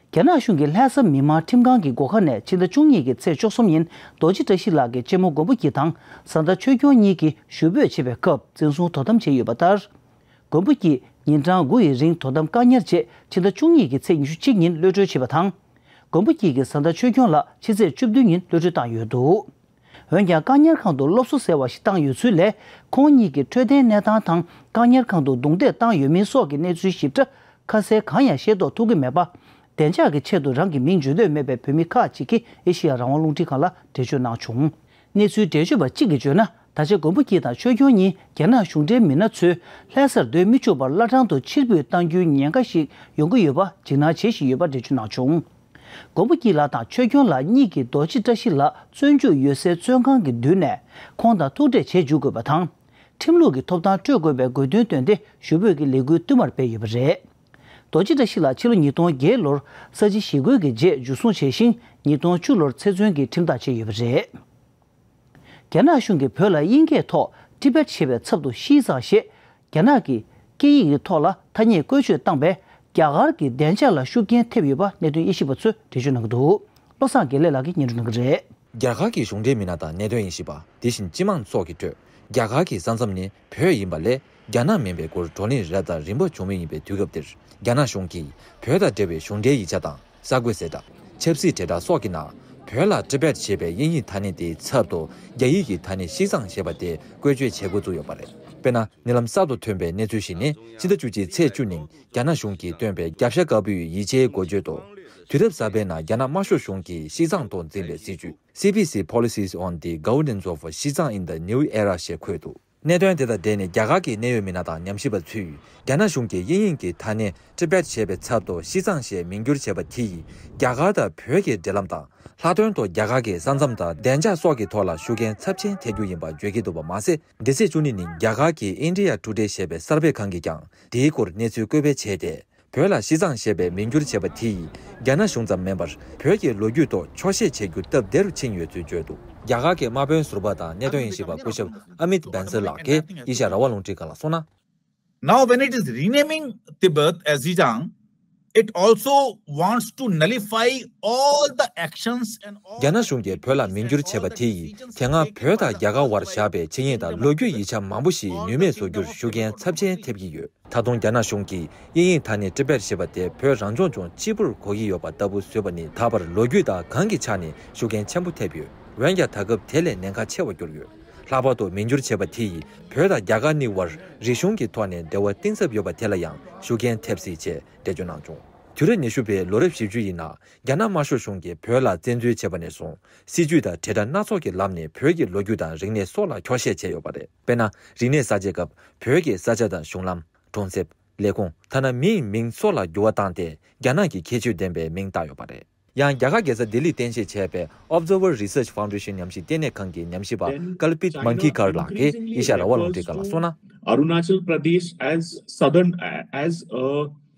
རྒྱ་ནག་གཞུང་གི་ལྷ་ས་མི་དམངས་ཁྲིམས་ཁང་གི་སྒོ་ཁ་ནས་ཕྱི་ཟླ་བཅུ་གཉིས་ཀྱི་ཚེས་བཅུ་གསུམ་ཉིན་རྡོ་རྗེ་བཀྲ་ཤིས་ལགས་ཀྱི་གཅེན་མོ་མགོན་པོ་སྐྱིད་དང་བཟའ་ཟླ་ཆོས་སྐྱོང་གཉིས་ཀྱིས་ཞུ་འབོད་བྱེད་པའི་སྐབས་འཛིན་བཟུང་དོ་དམ་བྱས་ཡོད་པ་ལྟར། མགོན་པོ་སྐྱིད་ཉིན་གྲངས་དགུ་ཡི་རིང་དོ་དམ་བཀག་ཉར་རྗེས་ཕྱི་ཟླ་བཅུ་གཉིས་ཀྱི་ཚེས་ཉི་ཤུ་གཅིག་ཉིན་གློད་གྲོལ་བྱས་པ་དང་། མགོན་པོ་སྐྱིད་ཀྱི་བཟའ་ཟླ་ཆོས་སྐྱོང་ལགས་ཕྱི་ཚེས་བཅུ་བདུན་ཉིན་གློད་གྲོལ་བཏང་ཡོད་འདུག། འོན་ཀྱང་བཀག་ཉར་ཁང་དུ་སློབ་གསོ་ཟེར་བ་ཞིག་བཏང་ཡོད་ཚུལ་ལས། ཁོང་གཉིས་ཀྱི་འཕྲོད་བསྟེན་གནས་སྟངས་དང་བཀག་ཉར་ཁང་དུ་རྡུང་རྡེག་བཏང་ཡོད་མིན་སོགས་ཀྱི་གནས་ཚུལ་ཞིབ་ཕྲ་ཁ་གསལ་གང་ཡང་ཤེས་རྟོགས་ཐུབ་ཀྱི་མེད་པ། བདེ་འཇགས་ཀྱི་ཆེད་དུ་རང་གི་མིང་བརྗོད་འདོད་མེད་པའི་བོད་མི་ཁག་ཅིག་གིས་ཨེ་ཤེ་ཡ་རང་དབང་རླུང་འཕྲིན་ཁང་ལ་འགྲེལ་བརྗོད་གནང་བྱུང་། གནས་ཚུལ་འགྲེལ་བརྗོད་པ་གཅིག་གིས་བརྗོད་ན། ད་ཆ་མགོན་པོ་སྐྱིད་དང་ཆོས་སྐྱོང་གཉིས་རྒྱ་ནག་གཞུང་འབྲེལ་མི་སྣ་ཚོས་ལྷ་སར་སྡོད་མི་བཅུག་པར་བླ་བྲང་དུ་ཕྱིར་འབུད་གཏང་རྒྱུའི་ཉེན་ཁ་ཞིག་ཡོང་གི་ཡོད་པ་འཇིགས་སྣང་བྱེད་བཞིན་ཡོད་པ་འགྲེལ་བརྗོད་གནང་བྱུང་། མགོན་པོ་སྐྱིད་ལགས་དང་ཆོས་སྐྱོང་ལགས་གཉིས་ཀྱིས་རྡོ་རྗེ་བཀྲ་ཤིས་ལགས་བཙོན་འཇུག་ཡོད་སའི་བཙོན་ཁང་གི་མདུན་ནས་ཁོང་དང་ཐུག་འཕྲད་བྱེད་འཇུག་དགོས་པ་དང་། ཁྲིམས་ལུགས་ཀྱི་ཐོབ་ཐང་སྤྲོད་དགོས་པའི་དགོས་འདུན་བཏོན་ཏེ་ཞུ་འབོད་ཀྱི་ལས་འགུལ་བསྟུད་མར་སྤེལ་ཡོད་པ་རེད། རྡོ་རྗེ་བཀྲ་ཤིས་ལགས་ཕྱི་ལོ་ཉིས་སྟོང་བརྒྱད་ལོར་ས་བྱི་ཞི་རྒོལ་གྱི་རྗེས་འཇུ་བཟུང་བྱས་ཤིང་། ཉིས་སྟོང་བཅུ་ལོར་ཚེ་བཙོན་གྱི་ཁྲིམས་ཐག་བཅད་ཡོད་པ་རེད། རྒྱ་ནག་གཞུང་གིས་བོད་ལ་དབྱིན་སྐད་ཐོག་Tibet་ཞེས་པའི་ཚབ་ཏུ་ཤིས་ཙང་ཞེས་རྒྱ་ནག་གི་སྐད་ཡིག་གི་ཐོག་ལ་ཐ་སྙད་བཀོལ་སྤྱོད་བཏང་བས་རྒྱ་གར་གྱི་བདེ་འཇགས་ལ་ཤུགས་རྐྱེན་ཐེབས་ཡོད་པ་གནད་དོན་དབྱེ་ཞིབ་པ་ཚོས་འགྲེལ་བརྗོད་གནང་གི་འདུག། བློ་བཟང་དགེ་ལེགས་ལགས་ཀྱིས་སྙན་སྒྲོན་གནང་གི་རེད། རྒྱ་གར་གྱི་གཞུང་འབྲེལ་མི་སྣ་དང་གནད་དོན་དབྱེ་ཞིབ་པ། དེ་བཞིན་སྤྱི་དམངས་སོགས་ཀྱི་ཁྲོད། རྒྱ་གར་གྱི་ས་མཚམས་ནི་བོད་ཡིན་པ་ལས། རྒྱ་ནག་མིན་པའི་སྐོར་བགྲོ་གླེང་རབ་དང་རིམ་པ་བྱུང་མུས་ཡིན་པའི་དུས་སྐབས་འདིར། རྒྱ་ནག་གཞུང་གིས་བོད་དང་འབྲེལ་བའི་གཞུང་འབྲེལ་ཡིག་ཆ་དང་། གསར་འགོད་གསལ་བསྒྲགས། ཆབ་སྲིད་དྲིལ་བསྒྲགས་སོགས་ཀྱི་ནང་། བོད་ལ་Tibet་ཞེས་པའི་དབྱིན་ཡིག་ཐ་སྙད་དེའི་ཚབ་ཏུ་རྒྱ་ཡིག་གི་ཐ་སྙད་ཤིས་ཙང་ཞེས་པ་དེ་བཀོལ་སྤྱོད་བྱེད་འགོ་བཙུགས་ཡོད་པ་རེད། དཔེར་ན། ཉེ་ལམ་གསར་དུ་ཐོན་པའི་གནས་ཚུལ་ཞིག་ནི། ཕྱི་ཟླ་བཅུ་གཅིག་ཚེས་བཅུ་ཉིན་རྒྱ་ནག་གཞུང་གིས་བཏོན་པའི་རྒྱབ་ཤ་དཀར་པོའི་ཡིག་ཆའི་འགོ་བརྗོད་དུ། དུས་རབས་གསར་པའི་ནང་རྒྱ་ནག་དམར་ཤོག་གཞུང་གིས་ཤིས་ཙང་ཐོག་འཛིན་པའི་སྲིད་བྱུས། C P C Policies on the Governance of Xizang in the New Era་ཞེས་འཁོད་འདུག། གནད་དོན་དེ་དང་འབྲེལ་ནས་རྒྱ་གར་གྱི་གནད་ཡོད་མི་སྣ་དང་ཉམས་ཞིབ་པ་ཚོས། རྒྱ་ནག་གཞུང་གིས་དབྱིན་ཡིག་གི་ཐ་སྙད་Tibet་ཞེས་པའི་ཚབ་ཏུ་ཤིས་ཙང་ཞེས་མིང་བསྒྱུར་བྱས་པ་དེ་ཡིས། རྒྱ་གར་དང་བོད་ཀྱི་འབྲེལ་ལམ་དང་། ལྷག་དོན་དུ་རྒྱ་གར་གྱི་ས་མཚམས་དང་བདེ་འཇགས་སོགས་ཀྱི་ཐོག་ལ་ཤུགས་རྐྱེན་ཚབས་ཆེན་ཐེབས་རྒྱུ་ཡིན་པ་བརྗོད་ཀྱི་འདུག་པ་མ་ཟད། འདི་ཚེས་བཅུ་གཉིས་ཉིན་རྒྱ་གར་གྱི་India Today་ཞེས་པའི་གསར་སྤེལ་ཁང་གིས་ཀྱང་། དེའི་སྐོར་གནས་ཚུལ་བཀོད་སྤེལ་བྱས་ཏེ། བོད་ལ་ཤིས་ཙང་ཞེས་པའི་མིང་བསྒྱུར་བྱས་པ་དེ་ཡིས། རྒྱ་ནག་གཞུང་ཙམ་མིན་པར། བོད་ཀྱི་ལོ་རྒྱུས་ཐོག་འཁྱོག་བཤད་བྱེད་རྒྱུ་སྟབས་བདེ་རུ་ཕྱིན་ཡོད་ཚུལ་བརྗོད་འདུག། རྒྱ་གར་གྱི་དམག་དཔོན་ཟུར་པ་དང་གནད་དོན་དབྱེ་ཞིབ་པ་སྐུ་ཞབས་Amit Bansal་ལགས་ཀྱིས་ཨེ་ཤ་ཡ་རང་དབང་རླུང་འཕྲིན་ཁང་ལ་གསུངས་ན། Now, when it is renaming Tibet as Xizang, it also wants to nullify all the actions and all རྒྱ་ནག་གཞུང་གིས་བོད་ལ་མིང་བསྒྱུར་བྱས་པ་དེ་ཡིས། དེ་སྔ་བོད་དང་རྒྱ་གར་བར་བཞག་པའི་ཆིངས་ཡིག་དང་ལོ་རྒྱུས་ཡིག་ཆ་མང་པོ་ཞིག་ནུས་མེད་བཟོ་རྒྱུར་ཤུགས་རྐྱེན་ཚབས་ཆེན་ཐེབས་ཀྱི་ཡོད། ད་དུང་རྒྱ་ནག་གཞུང་གིས་དབྱིན་ཡིག་ཐ་སྙད་Tibet་ཞེས་པ་དེ་བོད་རང་སྐྱོང་ལྗོངས་གཅིག་པུར་གོ་གི་ཡོད་པ་ལྟ་བུ་བཟོས་པ་ནི། ད་བར་ལོ་རྒྱུས་དང་གང་གི་ཆ་ནས་ཤུགས་རྐྱེན་ཆེན་པོ་ཐེབས་ཡོད། འོན་ཀྱང་ད་སྐབས་དེ་ལས་ཉེན་ཁ་ཆེ་བར་གྱུར་ཡོད། ལྷག་པར་དུ་མིང་བསྒྱུར་བྱས་པ་དེ་ཡིས་བོད་དང་རྒྱ་གར་གཉིས་བར་རིག་གཞུང་གི་ཐོག་ནས་འབྲེལ་བ་གཏིང་ཟབ་ཡོད་པ་དེ་ལ་ཡང་ཤུགས་རྐྱེན་ཐེབས་སྲིད་ཅེས་འགྲེལ་བརྗོད་གནང་བྱུང་། དུས་རབས་ཉི་ཤུ་པའི་ལོ་རབས་བཞི་བཅུ་ཡི་ནང་རྒྱ་ནག་དམར་ཤོག་གཞུང་གིས་བོད་ལ་བཙན་འཛུལ་བྱས་པ་ནས་བཟུང་། སྲིད་ཇུས་དང་དྲིལ་བསྒྲགས་སྣ་ཚོགས་ཀྱི་ལམ་ནས་བོད་ཀྱི་ལོ་རྒྱུས་དང་རིག་གནས་སོགས་ལ་འཁྱོག་བཤད་བྱས་ཡོད་པ་རེད། དཔེར་ན། རིག་གནས་གསར་བརྗེའི་སྐབས་བོད་ཀྱི་ས་ཆ་དང་གཞུང་ལམ། གྲོང་གསེབ། ལས་ཁུངས། ཐ་ན་མིའི་མིང་སོགས་ལ་འགྱུར་བ་བཏང་སྟེ། རྒྱ་ནག་གི་ཁྱད་ཆོས་ལྡན་པའི་མིང་བཏགས་ཡོད་པ་རེད། ཡང་རྒྱ་གར་རྒྱལ་ས་ལྡི་ལིར་རྟེན་གཞི་བྱས་པའི་Observer Research Foundation ཉམས་ཞིབ་ལྟེ་གནས་ཁང་གི་ཉམས་ཞིབ་པ་Kalpit Mankikar་ལགས་ཀྱིས་ཨེ་ཤ་ཡ་རང་དབང་རླུང་འཕྲིན་ཁང་ལ་གསུངས་ན། Arunachal Pradesh as southern, as a,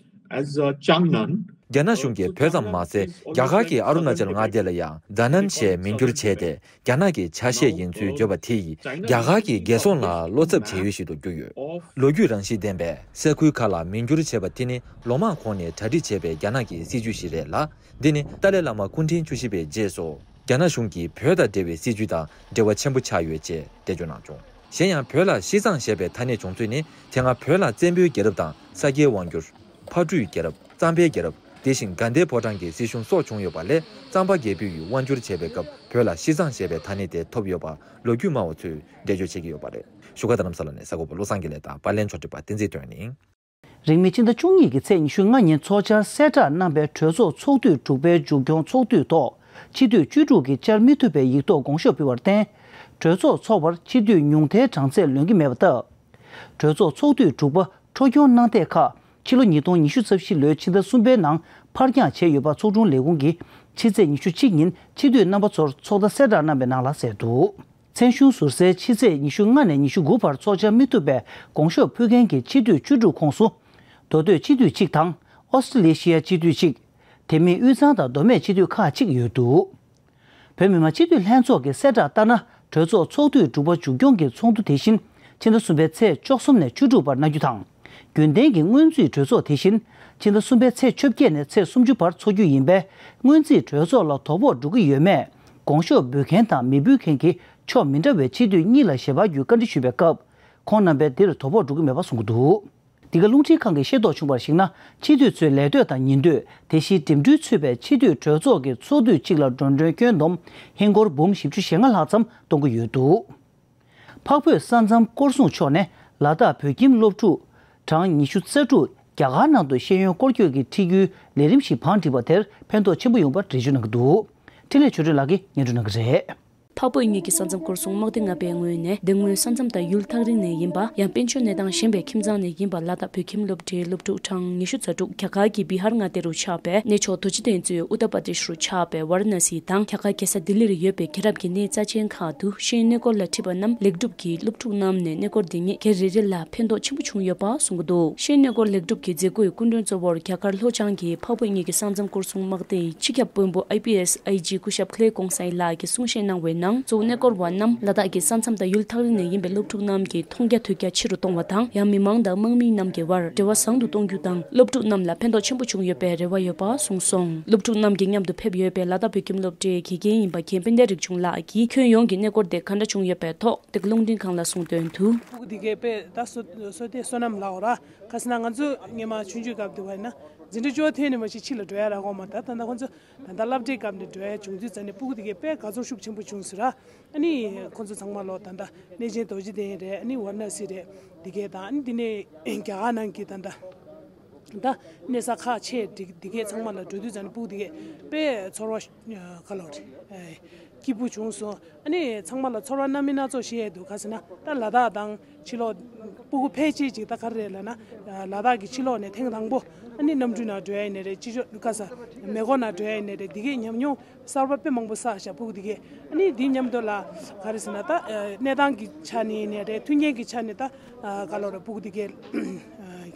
as a Changnan. རྒྱ་ནག་གཞུང་གིས་བོད་ཙམ་མ་ཟད། རྒྱ་གར་གྱི་ཨ་རུ་ན་ཅལ་མངའ་སྡེ་ལ་ཡང་ཛ་ནན་ཞེས་མིང་བསྒྱུར་བྱས་ཏེ། རྒྱ་ནག་གི་ཆ་ཤས་ཡིན་ཚུལ་བརྗོད་པ་དེ་ཡིས། རྒྱ་གར་གྱི་རྒྱལ་སྲུང་ལ་བློ་འཚབ་བྱེད་ཡུལ་ཞིག་ཏུ་གྱུར་ཡོད། ལོ་རྒྱུས་རང་བཞིན་ལྡན་པའི་ས་ཁུལ་ཁག་ལ་མིང་བསྒྱུར་བྱས་པ་དེ་ནི། ལོ་མང་གོང་ནས་གྲ་སྒྲིག་བྱས་པའི་རྒྱ་ནག་གི་སྲིད་ཇུས་ཤིག་རེད་ལ། འདི་ནི་ཏཱ་ལའི་བླ་མ་སྐུ་ཕྲེང་བཅུ་བཞི་པའི་རྗེས་སུ། རྒྱ་ནག་གཞུང་གིས་བོད་དང་འབྲེལ་བའི་སྲིད་ཇུས་དང་འབྲེལ་བ་ཆེན་པོ་ཆགས་ཡོད་ཅེས་འགྲེལ་བརྗོད་གནང་བྱུང་། གཞན་ཡང་། བོད་ལ་ཤིས་ཙང་ཞེས་པའི་ཐ་སྙད་བྱུང་ཚུལ་ནི། དེ་སྔ་བོད་ལ་བཙན་པོའི་རྒྱལ་རབས་དང་། ས་སྐྱའི་དབང་སྒྱུར། ཕག་གྲུའི་རྒྱལ་རབས། གཙང་པའི་རྒྱལ་རབས། དེ་བཞིན་དགའ་ལྡན་ཕོ་བྲང་གི་སྲིད་གཞུང་སོགས་བྱུང་ཡོད་པ་ལས། གཙང་པ་རྒྱལ་པོ་ཡིས་དབང་བསྒྱུར་བྱས་པའི་སྐབས། བོད་ལ་ཤིས་ཙང་ཞེས་པའི་ཐ་སྙད་དེ་ཐོབ་ཡོད་པ། ལོ་རྒྱུས་སྨྲ་བ་ཚོས་འགྲེལ་བརྗོད་བྱེད་ཀྱི་ཡོད་པ་རེད། བཞུགས་སྒར་རྡ་རམ་ས་ལ་ནས་གསར་འགོད་པ་བློ་བཟང་དགེ་ལེགས་དང་། པར་ལེན་ཕྱོགས་སྒྲིག་པ་བསྟན་འཛིན་དོན་གཉིས། རིང་མིན་ཕྱི་ཟླ་བཅུ་གཉིས་ཀྱི་ཚེས་ཉི་ཤུ་ལྔ་ཉིན་ཚོགས་བཅར་གསལ་བསྒྲགས་གནང་པའི་གྲོས་ཚོགས་ཚོགས་དུས་དྲུག་པའི་མཇུག་སྐྱོང་ཚོགས་དུས་ཐོག། ཕྱི་སྡོད་བཅུ་དྲུག་གིས་བཅར་མི་ཐུབ་པའི་ཡིག་ཐོག་དགོངས་ཞུ་ཕུལ་བར་བརྟེན། གྲོས་ཚོགས་འཚོགས་པར་ཕྱི་སྡོད་ཉུང་མཐའི་གྲངས་ཚད་ལོན་གྱི་མེད་པ་སྟབས། གྲོས་ཚོགས་ཚོགས་དུས་དྲུག་པ་འཕྲོ་སྐྱོང་གནང་ཐད་ཁག་ཕྱི་ལོ་ཉིས་སྟོང་ཉི་ཤུ་རྩ་བཞི་ལོའི་ཕྱི་ཟླ་གསུམ་པའི་ནང་ཕར་འགྱངས་བྱས་ཡོད་པ་ཚོགས་དྲུང་ལས་ཁུངས་ཀྱིས་ཕྱི་ཚེས་ཉི་ཤུ་གཅིག་ཉིན་ཕྱི་སྡོད་རྣམ་པ་ཚོར་ཚོགས་བརྡ་གསལ་བསྒྲགས་གནང་བའི་ནང་ལ་གསལ་འདུག་མཚན་གཞུང་ཟུར་སའི་ཕྱི་ཚེས་ཉི་ཤུ་ལྔ་ནས་ཉི་ཤུ་དགུ་བར་ཚོགས་བཅར་མི་ཐུབ་པའི་དགོངས་ཞུ་ཕུལ་མཁན་གྱི་སྤྱི་འཐུས་བཅུ་དྲུག་ཁོངས་སུ། མདོ་སྟོད་སྤྱི་འཐུས་གཅིག་དང་། ཨོ་སི་ཀྲི་ལེ་ཤི་ཡ་སྤྱི་འཐུས་གཅིག་དེ་མིན་དབུས་གཙང་དང་མདོ་སྨད་སྤྱི་འཐུས་ཁག་ཅིག་ཡོད་འདུག་བོད་མི་མང་སྤྱི་འཐུས་ལྷན་ཚོགས་ཀྱི་གསལ་བསྒྲགས་ལྟར་ན། གྲོས་ཚོགས་ཚོགས་དུས་དྲུག་པ་མཇུག་སྐྱོང་གི་ཚོགས་འདུ་དེ་བཞིན་ཕྱི་ཟླ་གསུམ་པའི་ཚེས་བཅུ་གསུམ་ནས་བཅུ་དྲུག་བར་གནང་རྒྱུ་དང་། རྒྱུན་ལྡན་གྱི་སྔོན་རྩིས་གྲོས་ཚོགས་དེ་བཞིན་ཕྱི་ཟླ་གསུམ་པའི་ཚེས་བཅོ་བརྒྱད་ནས་ཚེས་སུམ་ཅུ་བར་འཚོགས་རྒྱུ་ཡིན་པས། སྔོན་རྩིས་གྲོས་ཚོགས་ལ་དོ་ཕོག་འགྲོ་གི་ཡོད་མེད་དགོངས་ཞུ་འབུལ་མཁན་དང་མི་འབུལ་མཁན་གྱི་ཕྱོགས་མི་འདྲ་བའི་སྤྱི་འཐུས་གཉིས་ལ་ཞལ་པར་བརྒྱུད་བཀའ་འདྲི་ཞུས་པའི་སྐབས། ཁོང་རྣམ་པས་འདིར་དོ་ཕོག་འགྲོ་གི་མེད་པ་གསུངས་ཀྱི་འདུག་འདི་ག་རླུང་འཕྲིན་ཁང་གིས་ཤེས་རྟོགས་བྱུང་བར་གཞིགས་ན། སྤྱི་འཐུས་ཚོའི་ལས་གཏོད་དང་ཉིན་གཏོད། དེ་བཞིན་འགྲིམ་འགྲུལ་ཚུད་པའི་སྤྱི་འཐུས་གྲོས་ཚོགས་ཀྱི་ཚོགས་དུས་གཅིག་ལ་འགྲོ་གྲོན་སྐྱོན་བསྡོམས་ཧིན་སྒོར་འབུམ་བཞི་བཅུ་ཞེ་ལྔ་ལྷག་ཙམ་གཏོང་གི་ཡོད་འདུག་འཕགས་བོད་ས་མཚམས་སྐོར་སྲུང་ཕྱོགས་ནས་ལ་དྭགས་བོད་ཁྱིམ་སློབ་ཕྲུག་གྲངས་ཉི་ཤུ་རྩ་དྲུག་རྒྱ་གར་ནང་དུ་ཤེས་ཡོན་སྐོར་སྐྱོད་ཀྱི་ཁྲིད་རྒྱུའི་ལས་རིམ་ཞིག་བང་བསྒྲིགས་པ་དེར་ཕན་ཐོགས་ཆེན་པོ་ཡོང་བར་འགྲེལ་བརྗོད་གནང་གི་འདུག་འཕྲིན་ལས་ཆོས་སྒྲོན་ལགས་ཀྱིས་སྙན་སྒྲོན་གནང་གི་རེད། འཕགས་བོད་གཉིས་ཀྱི་ས་མཚམས་སྐོར་སྲུང་དམག་སྡེ་ལྔ་པའི་ངོས་ནས། དེ་སྔོན་ས་མཚམས་དང་ཡུལ་ཐག་རིང་ནས་ཡིན་པ། ཡང་དཔལ་འབྱོར་གནས་སྟངས་ཞན་པའི་ཁྱིམ་ཚང་ནས་ཡིན་པ། ལ་དྭགས་བོད་ཁྱིམ་སློབ་གྲྭའི་སློབ་ཕྲུག་གྲངས་ཉི་ཤུ་རྩ་དྲུག་རྒྱ་གར་གྱི་བི་ཧར་མངའ་སྡེ་རུ་ཆགས་པའི་གནས་མཆོག་རྡོ་རྗེ་གདན་གཙོས་ཨུ་ཏར་པར་དེ་ཤི་རུ་ཆགས་པའི་ཝཱ་ར་ཎ་སི་དང་། རྒྱ་གར་རྒྱལ་ས་ལྡི་ལིར་ཡོད་པའི་རྒྱལ་རབས་ཀྱི་གནས་རྩ་ཆེན་ཁག་ཏུ་ཤེས་ཡོན་གནས་སྐོར་ལ་ཁྲིད་པ་རྣམས་ལེགས་གྲུབ་ཀྱིས། སློབ་ཕྲུག་རྣམས་ནས་གནས་སྐོར་འདི་ཉིད་སྒེར་རེ་རེ་ལ་ཕན་ཐོགས་ཆེན་པོ་བྱུང་ཡོད་པ་གསུངས་ཀྱི་འདུག་ཤེས་ཡོན་གནས་སྐོར་ལེགས་གྲུབ་ཀྱི་མཛད་སྒོའི་སྐུ་མགྲོན་གཙོ་བོར་རྒྱ་གར་ལྷོ་བྱང་གི་འཕགས་བོད་གཉིས་ཀྱི་ས་མཚམས་སྐོར་སྲུང་དམག་སྡེའི་སྤྱི་ཁྱབ་དཔོན་པོ་ཨའི་པི་ཨེས་ཨའི་ཇི་སྐུ་ཞབས་ཁི་ལེ་ཀོང་སའི་ལགས་ཀྱིས་གསུང་བཤད་གནང་བའི་ནང་། གཙོ་བོ་གནས་སྐོར་བ་རྣམས་ལ་དྭགས་ཀྱི་ས་མཚམས་དང་ཡུལ་ཐག་རིང་ནས་ཡིན་པའི་སློབ་ཕྲུག་རྣམས་ཀྱི་མཐོང་རྒྱ་ཐོས་རྒྱ་ཆེ་རུ་གཏོང་བ་དང་། ཡང་མི་མང་དང་དམག་མི་རྣམས་ཀྱི་བར་འབྲེལ་བ་བཟང་དུ་གཏོང་རྒྱུ་དང་། སློབ་ཕྲུག་རྣམས་ལ་ཕན་ཐོགས་ཆེན་པོ་བྱུང་ཡོད་པའི་རེ་བ་ཡོད་པ་གསུངས་སོང་། སློབ་ཕྲུག་རྣམས་ཀྱིས་མཉམ་དུ་ཕེབས་ཡོད་པའི་ལ་དྭགས་བོད་ཁྱིམ་སློབ་གྲྭའི་དགེ་རྒན་ཡིན་པ་རྒན་དཔལ་ལྡན་རིག་འབྱུང་ལགས་ཀྱིས་ཁྱོན་ཡོངས་ཀྱི་གནས་སྐོར་དེ་ག་འདྲ་བྱུང་ཡོད་པའི་ཐོག་འདི་ག་རླུང་འཕྲིན་ཁང་ལ་གསུངས་དོན་དུ། ཕྲུ་གུ་འདི་གས་དཔེ་ད་བསོད་བསོད་བདེ་བསོད་ནམས་ལབ་དགོས་ར། ག་ཟེར་ན་ང་ཚོ་སྔོན་མ་ཆུང་ཆུང་སྐབས་དུས་བ་ཡིན་ན་འཛིན་གྲྭ་བཅུ་པ་ཐོན་ནས་མ་གཞི་ཕྱི་ལ་འགྲོ་ཡ་རག་གོ་མ། ད་ད་ལྟ་ཁོ་ཚོ་ད་ལྟ་སློབ་གྲྭའི་སྐབས་ནས་འགྲོ་ཡ་བྱུང་དུས་ཙ་ནས་ཕྲུ་གུ་འདི་གས་དཔེ་དགའ་ཚོར་ཤུགས་ཆེན་པོ་བྱུང་ཟེར་ར། ཨ་ནི་ཁོ་ཚོ་ཚང་མ་ལོ་ད་ལྟ་གནས་ཆེན་རྡོ་རྗེ་གདན་རེད། ཨ་ནི་ཝཱ་ར་ཎ་སི་རེད། འདི་གས་དང་། ཨ་ནི་འདི་ནས་རྒྱ་གར་ནང་གི་ད་ལྟ་ད་གནས་ས་ཁག་ཆེ་འདི་འདི་གས་ཚང་མ་ལ་འགྲོ་དུས་ཙ་ནས་ཕྲུ་གུ་འདི་གས་དཔེ་ཚོར་བ་ག་ལབ་རེད། སྐྱིད་པོ་བྱུང་སོང་། ཨ་ནི་ཚང་མ་ལ་ཚོར་བ་སྣ་མིན་སྣ་ཚོགས་བཤད་ཡས་འདུག་ག་ཟེར་ན་ད་ལ་དྭགས་དང་ཕྱི་ལོགས་ཕྲུ་གུ་ཕལ་ཆེར་ཅིག་ད་ག་རེ་རེད་ལབ་ན། ལ་དྭགས་ཀྱི་ཕྱི་ལོགས་ནས་ཐེངས་དང་པོ་ཨ་ནི་གནམ་གྲུ་ནང་འགྲོ་ཡ་ཡིན་ནའི་རེད། ཕྱི་ཕྱོགས་ག་ས་མེ་འཁོར་ནང་འགྲོ་ཡ་ཡིན་ནའི་རེད། འདི་གས་ཉམས་མྱོང་གསར་པ་དཔེ་མང་པོ་བསགས་ཤག་ཕྲུ་གུ་འདི་གས། ཨ་ནི་འདི་མཉམ་དུ་ལ་ག་རེ་ཟེར་ན་ད་གནས་སྟངས་ཀྱི་ཆ་ནས་ཡིན་ནའི་རེད། མཐུན་རྐྱེན་གྱི་ཆ་ནས་ད་ག་ལབ་རེད། ཕྲུ་གུ་འདི་གས་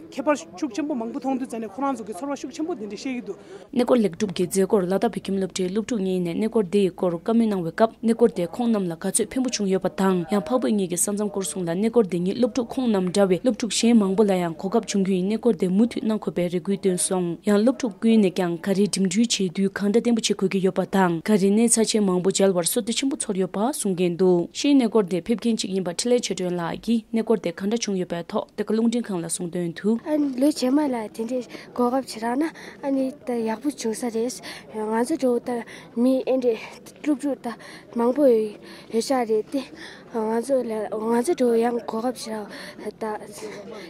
ཁྱད་པར་ཤུགས་ཆེན་པོ་མང་པོ་མཐོང་དུས་ཙ་ནས་ཁོ་རང་ཚོ་གི་ཚོར་བ་ཤུགས་ཆེན་པོ་འདི་འདྲ་བཤད་ཀྱི་འདུག་གནས་སྐོར་ལེགས་གྲུབ་ཀྱི་མཛད་སྒོར་ལ་དྭགས་བོད་ཁྱིམ་སློབ་གྲྭའི་སློབ་ཕྲུག་གཉིས་ནས་གནས་སྐོར་དེའི་སྐོར་བཀའ་མོལ་གནང་བའི་སྐབས། གནས་སྐོར་དེ་ཁོང་རྣམས་ལ་ག་ཚོད་ཕན་པོ་བྱུང་ཡོད་པ་དང་། ཡང་འཕགས་བོད་གཉིས་ཀྱི་ས་མཚམས་སྐོར་སྲུང་ལ་གནས་སྐོར་དེ་ཉིད་སློབ་ཕྲུག་ཁོང་རྣམས་འདྲ་བའི་སློབ་ཕྲུག་གཞན་མང་པོ་ལ་ཡང་གོ་སྐབས་བྱུང་རྒྱུ་ཡིན། གནས་སྐོར་དེ་མུ་མཐུད་གནང་དགོས་པའི་རེ་སྐུལ་བཏོན་སོང་། ཡང་སློབ་ཕྲུག་ཀུན་ནས་ཀྱང་ག་རེ་འགྲིམ་འགྲུལ་བྱེད་དུས་གང་འདྲ་བརྟན་པོ་བྱེད་དགོས་ཀྱི་ཡོད་པ་དང་། ག་རེ་གནས་ཚ་ཆེན་མང་པོ་མཇལ་བར་བསོད་བདེ་ཆེན་པོ་ཚོར་ཡོད་པ་གསུང་མཁན་འདུག་ཤེས་ཡོན་གནས་སྐོར་དེ་ཕེབས་མཁན་གཅིག་ཡིན་པ་འཕྲིན་ལས་ཆོས་སྒྲོན་ལགས་ཀྱིས་གནས་སྐོར་དེ་གང་འདྲ་བྱུང་ཡོད་པའི་ཐོག་དེ་ག་རླུང་འཕྲིན་ཁང་ལ་གསུངས་དོན་དུ། ཨ་ནི་ལོ་རྗེས་མ་ལ་དེ་འདྲའི་གོ་སྐབས་ཅིག་རག་ན་ཨ་ནི་ད་ཡག་པོ་བྱུང་ས་རེད། ང་ཚོ་འདྲ་བོ་ད་མི་ཨེ་འདྲའི་སློབ་ཕྲུག་ད་མང་པོ་ཡོད་ཤག་རེད་དེ། ང་ཚོ་ལ་ང་ཚོ་འདྲ་བོ་ཡང་གོ་སྐབས་ཅིག་རག་ད་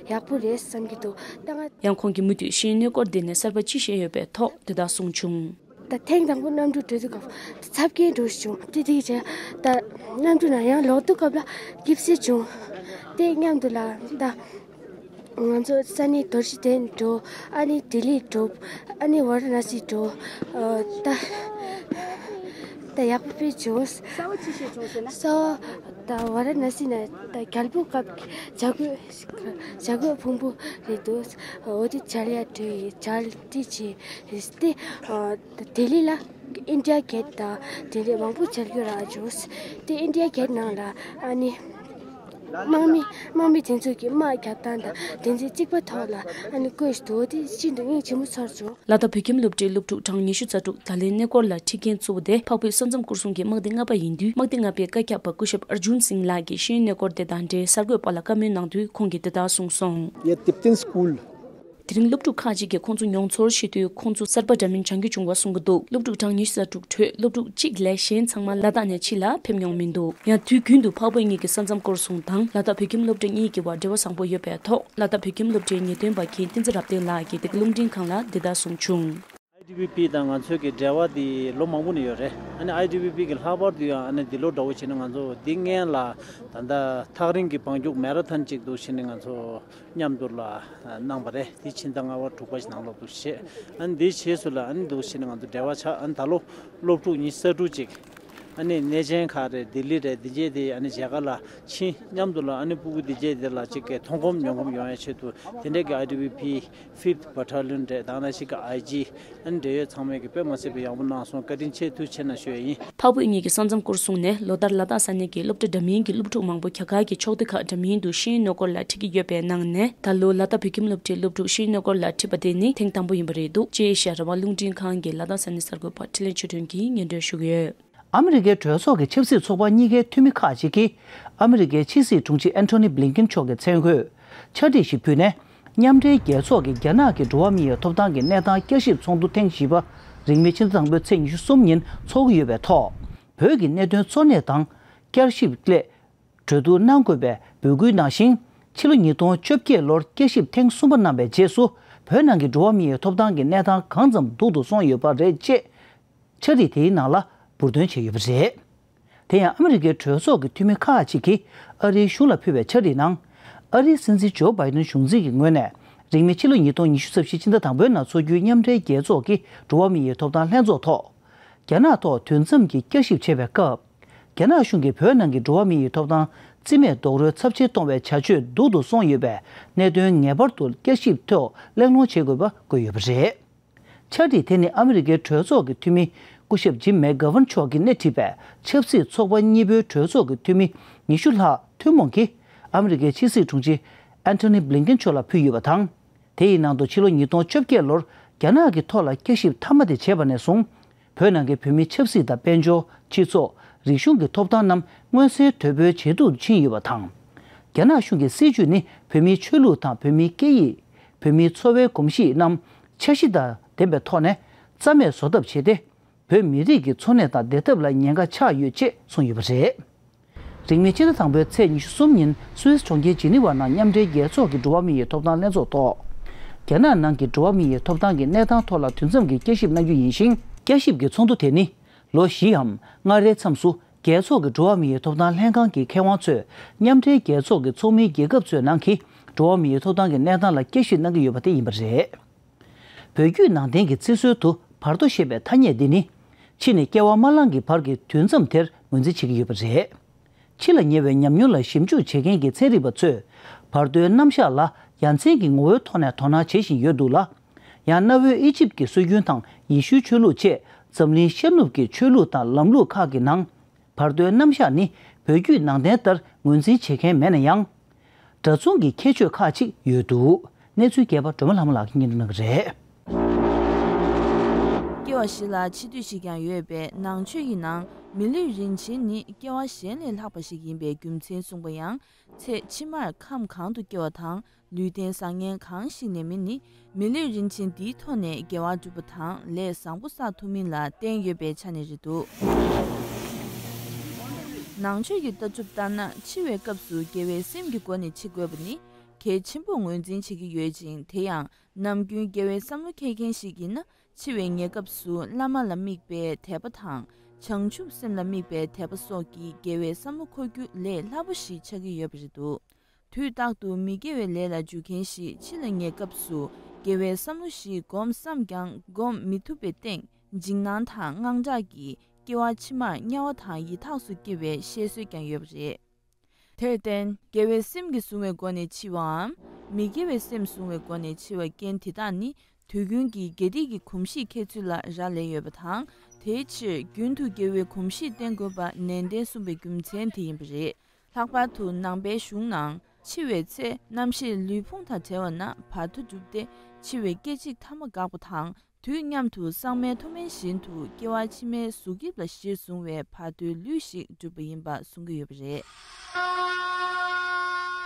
ཡག་པོ་རེད་བསམ་གྱི་འདུག་ད་ང་ཡང་ཁོང་གིས་མུ་མཐུད་ཤེས་ཡོན་གནས་སྐོར་དེ་ནས་གསར་པ་ཅི་ཤེས་ཡོད་པའི་ཐོག་དེ་དག་གསུངས་བྱུང་། ད་ཐེངས་དང་པོ་གནམ་གྲུ་འགྲོ་དུས་སྐབས་ཚབ་མཁན་འགྲོ་བྱུང་། དེ་དེ་བྱས་ད་གནམ་གྲུ་ནང་ཡང་ལོག་དུས་སྐབས་ལ་སྐྱིད་སེ་བྱུང་། དེ་མཉམ་དུ་ལ་ད་ང་ཚོ་ས་གནས་རྡོ་རྗེ་གདན་འགྲོ། ཨ་ནི་ལྡི་ལི་འགྲོ། ཨ་ནི་ཝཱ་ར་ཎ་སི་འགྲོ། ད་ད་ཡག་པོ་དཔེ་བྱུང་། གསར་བ་ཅི་ཤེས་བྱུང་ཟེར་ན། གསར་བ་ད་ཝཱ་ར་ཎ་སི་ནས་ད་རྒྱལ་པོ་སྐབས་བྱ་རྒོད་བྱ་རྒོད་ཕུང་པོ་རེད་འདུག་འོ་དེ་མཇལ་ཡ་འགྲོ་ཡི། མཇལ་འཕྲད་བྱས་ཏེ། ལྡི་ལི་ལ་ཨིན་ཌི་ཡ་གེ་ཊི་དང་དེ་འདྲའི་མང་པོ་མཇལ་རྒྱུ་རག་བྱུང་། དེ་ཨིན་ཌི་ཡ་གེ་ཊི་ནང་ལ་ཨ་ནི་དམག་མི་དམག་མི་དེ་ཚོ་གི་དམག་རྒྱབ་སྟངས་དང་དེ་ཚོའི་རྩིག་པ་ཐོག་ལ་ཨ་ནི་བཀོད་བཞག་འདུག་དེ་ཤིན་ཏུ་སྙིང་རྗེ་མོ་ཚོར་བྱུང་། ལ་དྭགས་བོད་ཁྱིམ་སློབ་གྲྭའི་སློབ་ཕྲུག་གྲངས་ཉི་ཤུ་རྩ་དྲུག་ད་ལན་གནས་སྐོར་ལ་ཁྲིད་མཁན་གཙོ་བོ་དེ་འཕགས་བོད་ས་མཚམས་སྐོར་སྲུང་གི་དམག་སྡེ་ལྔ་པ་ཡིན་དུས། དམག་སྡེ་ལྔ་པའི་བཀའ་ཁྱབ་པ་སྐུ་ཞབས་ཨར་ཇུན་སིང་ལགས་ཀྱིས་ཤེས་ཡོན་གནས་སྐོར་དེ་དང་འབྲེལ་གསར་འགོད་པ་ལ་བཀའ་མོལ་གནང་དུས། ཁོང་གིས་འདི་ལྟར་གསུངས་སོང་། ये तिब्बतिन स्कूल དེ་རིང་སློབ་ཕྲུག་ཁག་ཅིག་གིས་ཁོང་ཚོ་མྱོང་ཚོར་ཞུ་དུས། ཁོང་ཚོ་གསར་པ་འདྲ་མིན་སྦྱང་རྒྱུ་བྱུང་བ་གསུང་གི་འདུག་སློབ་ཕྲུག་གྲངས་ཉི་ཤུ་རྩ་དྲུག་ཁྲོད་སློབ་ཕྲུག་གཅིག་ལས་གཞན་ཚང་མ་ལ་དྭགས་ནས་ཕྱི་ལ་ཕེབས་མྱོང་མི་འདུག་ཡང་དུས་རྒྱུན་དུ་འཕགས་བོད་གཉིས་ཀྱི་ས་མཚམས་སྐོར་སྲུང་དང་ལ་དྭགས་བོད་ཁྱིམ་སློབ་གྲྭ་གཉིས་ཀྱི་བར་འབྲེལ་བ་བཟང་པོ་ཡོད་པའི་ཐོག་ལ་དྭགས་བོད་ཁྱིམ་སློབ་གྲྭའི་ངེས་སྟོན་པ་མཁན་བསྟན་འཛིན་རབ་བརྟན་ལགས་ཀྱིས་འདི་ག་རླུང་འཕྲིན་ཁང་ལ་འདི་ལྟར་གསུངས་བྱུང་། I ཌི་བི་པི་དང་ང་ཚོའི་གི་འབྲེལ་བ་དེ་ལོ་མང་པོ་ནས་ཡོད་རེད། ཨ་ནི་ཨའི་ཌི་བི་པི་གི་ལྷག་པར་དུ་ཡང་ཨ་ནི་འདི་ལོ་འདྲ་བོ་བྱས་ན་ང་ཚོ་འདི་སྔོན་ལ་ད་ལྟ་ཐག་རིང་གི་བང་རྒྱུག་མེ་ར་ཐོན་གཅིག་འདུག་བྱས་ནས་ང་ཚོ་མཉམ་དུ་ལ་གནང་བ་རེད། དེ་ཕྱི་ཟླ་ལྔ་པ་དྲུག་པ་ཞིག་ནང་ལོགས་འདུག་བྱས། ཨ་ནི་འདིའི་རྗེས་སུ་ལ་ཨ་ནི་འདུག་བྱས་ནས་ང་ཚོ་འབྲེལ་བ་ཆགས། ཨ་ནི་ད་ལོ་སློབ་ཕྲུག་ཉི་ཤུ་རྩ་དྲུག་ཅིག་ཨ་ནི་གནས་ཆེན་ཁག་རེད། ལྡི་ལི་རེད། འདི་རྗེས་དེ་ཨ་ནི་མཇལ་ཁ་ལ་ཕྱིན། མཉམ་དུ་ལ་ཨ་ནི་སྤུ་གུ་འདི་རྗེས་དེ་ལ་གཅིག་གི་མཐོང་གོམས་མྱོང་གོམས་ཡོང་ཡའི་ཆེད་དུ་དེ་འདྲས་ཀྱི་ཨའི་ཌི་བི་པི་ཕིབ་ཐི་བྷ་ཊ་ལི་ཡོན་རེད། ད་ནང་བཞིན་གྱི་ཨའི་ཇི་ཨ་ནི་འབྲེལ་ཡོད་ཚང་མས་ཀྱི་དཔེ་མ་སྲིད་པའི་ཡག་པོ་གནང་སོང་། བཀའ་དྲིན་ཆེ། ཐུགས་རྗེ་ཆེ་གནང་ཞུ་ཡ་ཡིན། འཕགས་བོད་གཉིས་ཀྱི་ས་མཚམས་སྐོར་གསུངས་ནས། ལོ་ལྟར་ལ་དྭགས་ས་གནས་ཀྱི་སློབ་གྲྭ་འདྲ་མིན་གྱི་སློབ་ཕྲུག་མང་པོ་རྒྱ་གར་གྱི་ཕྱོགས་སྡེ་ཁག་འདྲ་མིན་དུ་ཤེས་ཡོན་སྣོལ་སྐོར་ལ་ཁྲིད་ཀྱི་ཡོད་པའི་ནང་ནས། ད་ལོ་ལ་དྭགས་བོད་ཁྱིམ་སློབ་གྲྭའི་སློབ་ཕྲུག་ཤེས་ཡོན་སྣོལ་སྐོར་ལ་ཁྲིད་པ་དེ་ནི་ཐེངས་དང་པོ་ཡིན་པ་རེད་འདུག་ཅེས་ཨེ་ཤ་ཡ་རང་དབང་རླུང་འཕྲིན་ཁང་གི་ལ་དྭགས་ས་གནས་གསར་འགོད་པ་འཕྲིན་ལས་ཆོས་སྒྲོན་གྱིས་སྙན་སྒྲོན་ཞུ་གི་ཡོད། ཨ་མི་རི་ཀའི་གྲོས་ཚོགས་ཀྱི་ཆབ་སྲིད་ཚོགས་པ་གཉིས་ཀའི་འཐུས་མི་ཁག་ཅིག་གིས་ཨ་མི་རི་ཀའི་ཕྱི་སྲིད་དྲུང་ཆེ་ཨན་ཐོ་ནི་བྷི་ལིན་ཀིན་མཆོག་གི་མཚན་འཁོད་ཕྱག་བྲིས་ཤིག་ཕུལ་ནས། མཉམ་འབྲེལ་རྒྱལ་ཚོགས་ཀྱི་རྒྱ་ནག་གི་འགྲོ་བ་མིའི་ཐོབ་ཐང་གི་གནས་སྟངས་བསྐྱར་ཞིབ་ཚོགས་འདུ་ཐེངས་བཞི་པ་རིང་མིན་ཕྱི་ཟླ་དང་པོའི་ཚེས་ཉི་ཤུ་གསུམ་ཉིན་འཚོགས་ཀྱི་ཡོད་པའི་ཐོག་བོད་ཀྱི་གནད་དོན་གཙོ་གནད་དང་བསྐྱར་ཞིབ་སླད་གྲོས་བསྡུར་གནང་དགོས་པའི་འབོད་སྐུལ་གནང་ཞིང་། ཕྱི་ལོ་ཉིས་སྟོང་བཅོ་བརྒྱད་ལོར་བསྐྱར་ཞིབ་ཐེངས་གསུམ་པ་གནང་བའི་རྗེས་སུ་བོད་ནང་གི་འགྲོ་བ་མིའི་ཐོབ་ཐང་གི་གནས་སྟངས་གང་ཙམ་སྡུག་ཏུ་སོང་ཡོད་པ་རེད་ཅེས། ཕྱག་བྲིས་དེའི་ནང་ལ་འབུར་འདོན་བྱས་ཡོད་པ་རེད། དེ་ཡང་ཨ་མི་རི་ཀའི་གྲོས་ཚོགས་ཀྱི་འཐུས་མི་ཁག་ཅིག་གིས་ཨ་རིའི་གཞུང་ལ་ཕུལ་བའི་ཕྱག་བྲིས་ནང་། ཨ་རིའི་སྲིད་འཛིན་ཇོ་བྷའི་ཏན་གཞུང་འཛིན་གྱི་ངོས་ནས་རིང་མིན་ཕྱི་ལོ་ཉིས་སྟོང་ཉི་ཤུ་རྩ་བཞི་ཕྱི་ཟླ་དང་པོའི་ནང་འཚོགས་རྒྱུའི་མཉམ་འབྲེལ་རྒྱལ་ཚོགས་ཀྱི་འགྲོ་བ་མིའི་ཐོབ་ཐང་ལྷན་ཚོགས་ཐོག་རྒྱ་ནག་ཐོག་དུས་མཚམས་ཀྱི་བསྐྱར་ཞིབ་བྱེད་པའི་སྐབས། རྒྱ་ནག་གཞུང་གིས་བོད་ནང་གི་འགྲོ་བ་མིའི་ཐོབ་ཐང་རྩིས་མེད་རྡོག་རོལ་ཚབས་ཆེན་གཏོང་བའི་བྱ་སྤྱོད་སྡུག་ཏུ་སོང་ཡོད་པའི་གནད་དོན་ངེས་པར་དུ་བསྐྱར་ཞིབ་ཐོག་གླེང་སློང་བྱེད་དགོས་པ་བཀོད་ཡོད་པ་རེད། ཕྱག་བྲིས་དེ་ནི་ཨ་མི་རི་ཀའི་གྲོས་ཚོགས་ཀྱི་འཐུས་མི་སྐུ་ཞབས་ཇིམ་མེག་གྷ་ཝན་མཆོག་གིས་སྣེ་ཁྲིད་པའི་ཆབ་སྲིད་ཚོགས་པ་གཉིས་པོའི་གྲོས་ཚོགས་ཀྱི་འཐུས་མི་ཉི་ཤུ་ལྷག་ཐུན་མོང་གིས་ཨ་མི་རི་ཀའི་ཕྱི་སྲིད་དྲུང་ཆེ་ཨན་ཐོ་ནི་བྷི་ལིན་ཀིན་མཆོག་ལ་ཕུལ་ཡོད་པ་དང་། དེ་ཡི་ནང་དུ་ཕྱི་ལོ་ཉིས་སྟོང་བཅོ་བརྒྱད་ལོར་རྒྱ་ནག་གི་ཐོག་ལ་བསྐྱར་ཞིབ་མཐའ་མ་དེ་བྱས་པ་ནས་བཟུང་། བོད་ནང་གི་བོད་མིའི་ཆབ་སྲིད་དང་དཔལ་འབྱོར། སྤྱི་ཚོགས། རིག་གཞུང་གི་ཐོབ་ཐང་རྣམས་མངོན་གསལ་དོད་པོའི་ཇེ་སྡུག་ཏུ་ཕྱིན་ཡོད་པ་དང་། རྒྱ་ནག་གཞུང་གི་སྲིད་བྱུས་ནི་བོད་མིའི་ཆོས་ལུགས་དང་བོད་མིའི་སྐད་ཡིག་བོད་མིའི་འཚོ་བའི་གོམས་གཤིས་རྣམས་འཆར་གཞི་དང་ལྡན་པའི་ཐོག་ནས་རྩ་མེད་བཟོ་ཐབས་བྱས་ཏེ། བོད་མི་རིགས་ཀྱི་འཚོ་གནས་དང་བདེ་ཐབས་ལ་ཉེན་ཁ་ཆགས་ཡོད་ཅེས་གསུངས་ཡོད་པ་རེད། རིང་མིན་ཕྱི་ཟླ་དང་པོའི་ཚེས་ཉི་ཤུ་གསུམ་ཉིན་སུད་སི་གྲོང་ཁྱེར་ཇི་ནི་ཝ་ནང་མཉམ་འབྲེལ་རྒྱལ་ཚོགས་ཀྱི་འགྲོ་བ་མི་ཡི་ཐོབ་ཐང་ལྷན་ཚོགས་ཐོག་རྒྱ་ནག་ནང་གི་འགྲོ་བ་མི་ཡི་ཐོབ་ཐང་གི་གནས་སྟངས་ཐོག་ལ་དུས་མཚམས་ཀྱི་བསྐྱར་ཞིབ་གནང་རྒྱུ་ཡིན་ཞིང་། བསྐྱར་ཞིབ་ཀྱི་ཚོགས་འདུ་དེ་ནི་ལོ་བཞིའམ་ལྔ་རེའི་མཚམས་སུ་རྒྱལ་ཚོགས་ཀྱི་འགྲོ་བ་མི་ཡི་ཐོབ་ཐང་ལྷན་ཁང་གི་མཁས་དབང་ཚོས་མཉམ་འབྲེལ་རྒྱལ་ཚོགས་ཀྱི་ཚོགས་མིའི་རྒྱལ་ཁབ་ཚོའི་ནང་གི་འགྲོ་བ་མི་ཡི་ཐོབ་ཐང་གི་གནས་སྟངས་ལ་བསྐྱར་ཞིབ་གནང་གི་ཡོད་པ་དེ་ཡིན་པ་རེད། བོད་བརྒྱུད་ནང་བསྟན་གྱི་བརྩི་སྲོལ་དུ་བར་དོ་ཞེས་པའི་ཐ་སྙད་འདི་ནི། ཕྱི་ནས་སྐྱེ་བ་མ་བླངས་ཀྱི་བར་གྱི་དུས་མཚམས་དེར་ངོས་འཛིན་བྱེད་ཀྱི་ཡོད་པ་རེད། འཆི་ལ་ཉེ་བའི་ཉམས་མྱོང་ལ་ཞིབ་འཇུག་བྱེད་མཁན་གྱི་ཚན་རིག་པ་ཚོས། བར་དོའི་རྣམ་གཞག་ལ་ཡ་མཚན་གྱི་ངོ་བོའི་ཐོག་ནས་དོ་སྣང་བྱེད་བཞིན་ཡོད་འདུག་ལ། ཡང་གནའ་བོའི་ཨི་ཇིབ་ཀྱི་སྲོལ་རྒྱུན་དང་ཡེ་ཤུའི་ཆོས་ལུགས་བཅས་འཛམ་གླིང་ཤར་ནུབ་ཀྱི་ཆོས་ལུགས་དང་ལམ་ལུགས་ཁག་གི་ནང་། བར་དོའི་རྣམ་གཞག་ནི་བོད་བརྒྱུད་ནང་བསྟན་ལྟར་ངོས་འཛིན་བྱེད་མཁན་མེད་ན་ཡང་། འདྲ་མཚུངས་ཀྱི་ཁྱད་ཆོས་ཁག་ཅིག་ཡོད་འདུག་གནས་ཚུལ་རྒྱས་པ་སྒྲོལ་མ་ལྷ་མོ་ལགས་ཀྱིས་སྙན་སྒྲོན་གནང་གི་རེད། སྐྱེ་བ་བཞི་ལ་འཆི་དུས་ཤིག་ཀྱང་ཡོད་པས། ནང་ཆོས་ཀྱི་ནང་མི་ལུས་རིན་ཆེན་ནི་སྐྱེ་བ་གཞན་ལས་ལྷག་པ་ཞིག་ཡིན་པའི་རྒྱུ་མཚན་གསུངས་པ་ཡང་། ཚེ་ཕྱི་མར་ཁམས་གང་དུ་སྐྱེ་བ་དང་། ལུས་རྟེན་བཟང་ངན་གང་ཞིག་ལེན་མིན་ནི། མི་ལུས་རིན་ཆེན་འདིའི་ཐོག་ནས་དགེ་བ་སྒྲུབ་པ་དང་ལས་བཟང་པོ་བསགས་ཐུབ་མིན་ལ་བརྟེན་ཡོད་པའི་ཆ་ནས་རེད་འདུག་ནང་ཆོས་ཀྱི་ལྟ་གྲུབ་ལྟར་ན། འཆི་བའི་སྐབས་སུ་དགེ་བའི་སེམས་ཀྱི་སྒོ་ནས་འཆི་དགོས་པ་ནི་གལ་ཆེན་པོར་ངོས་འཛིན་བྱེད་ཀྱི་ཡོད་ཅིང་། དེ་ཡང་ནམ་རྒྱུན་དགེ་བའི་བསམ་བློ་འཁྱེར་མཁན་ཞིག་ཡིན་ན། འཆི་བའི་ཉེ་སྐབས་སུ་བླ་མ་ལ་དམིགས་པའི་དད་པ་དང་། བྱང་ཆུབ་སེམས་ལ་དམིགས་པའི་དད་པ་སོགས་ཀྱི་དགེ་བའི་བསམ་བློ་འཁོར་རྒྱུ་ལས་སླ་པོ་ཞིག་ཆགས་ཀྱི་ཡོད་པ་རེད་འདུག་དུས་རྟག་ཏུ་མི་དགེ་བའི་ལས་ལ་འཇུག་མཁན་ཞིག་འཆི་ལ་ཉེ་སྐབས་སུ་དགེ་བའི་བསམ་བློ་ཞིག་སྒོམ་བསམས་ཀྱང་སྒོམ་མི་ཐུབ་པའི་སྟེང་། འཇིགས་སྣང་དང་དངངས་སྐྲག་གིས་སྐྱེ་བ་ཕྱི་མར་དམྱལ་བ་དང་ཡི་དྭགས་སུ་སྐྱེ་བའི་བཤད་སྲོལ་ཀྱང་ཡོད་པ་རེད། དེར་བརྟེན། དགེ་བའི་སེམས་ཀྱིས་བཟུང་བའི་སྒོ་ནས་འཆི་བའམ། མི་དགེ་བའི་སེམས་བཟུང་བའི་སྒོ་ནས་འཆི་བའི་རྐྱེན་དེ་དག་ནི། དུས་རྒྱུན་གྱི་དགེ་སྡིག་གི་གོམས་གཤིས་འཁྱེར་ཚུལ་ལ་རག་ལས་ཡོད་པ་དང་། དེའི་ཕྱིར་རྒྱུན་དུ་དགེ་བའི་གོམས་གཤིས་བསྟེན་དགོས་པ་ནན་ཏན་གསུངས་པའི་རྒྱུ་མཚན་དེ་ཡིན་པ་རེད། ལྷག་པར་དུ་ནང་པའི་གཞུང་ནང་། འཆི་བའི་ཚེ་རྣམ་ཤེས་ལུས་ཕུང་དང་བྲལ་བ་ན་བར་དོ་གྲུབ་སྟེ། འཆི་བའི་སྐད་ཅིག་ཐ་མ་འགག་པ་དང་། དུས་མཉམ་དུ་སངས་རྒྱས་ཐུགས་སྨོན་བཞིན་དུ་སྐྱེ་བ་ཕྱི་མའི་གཟུགས་དབྱིབས་ལ་གཞིར་བཟུང་བའི་བར་དོའི་ལུས་ཤིག་གྲུབ་པ་ཡིན་པ་གསུང་གི་ཡོད་པ་རེད།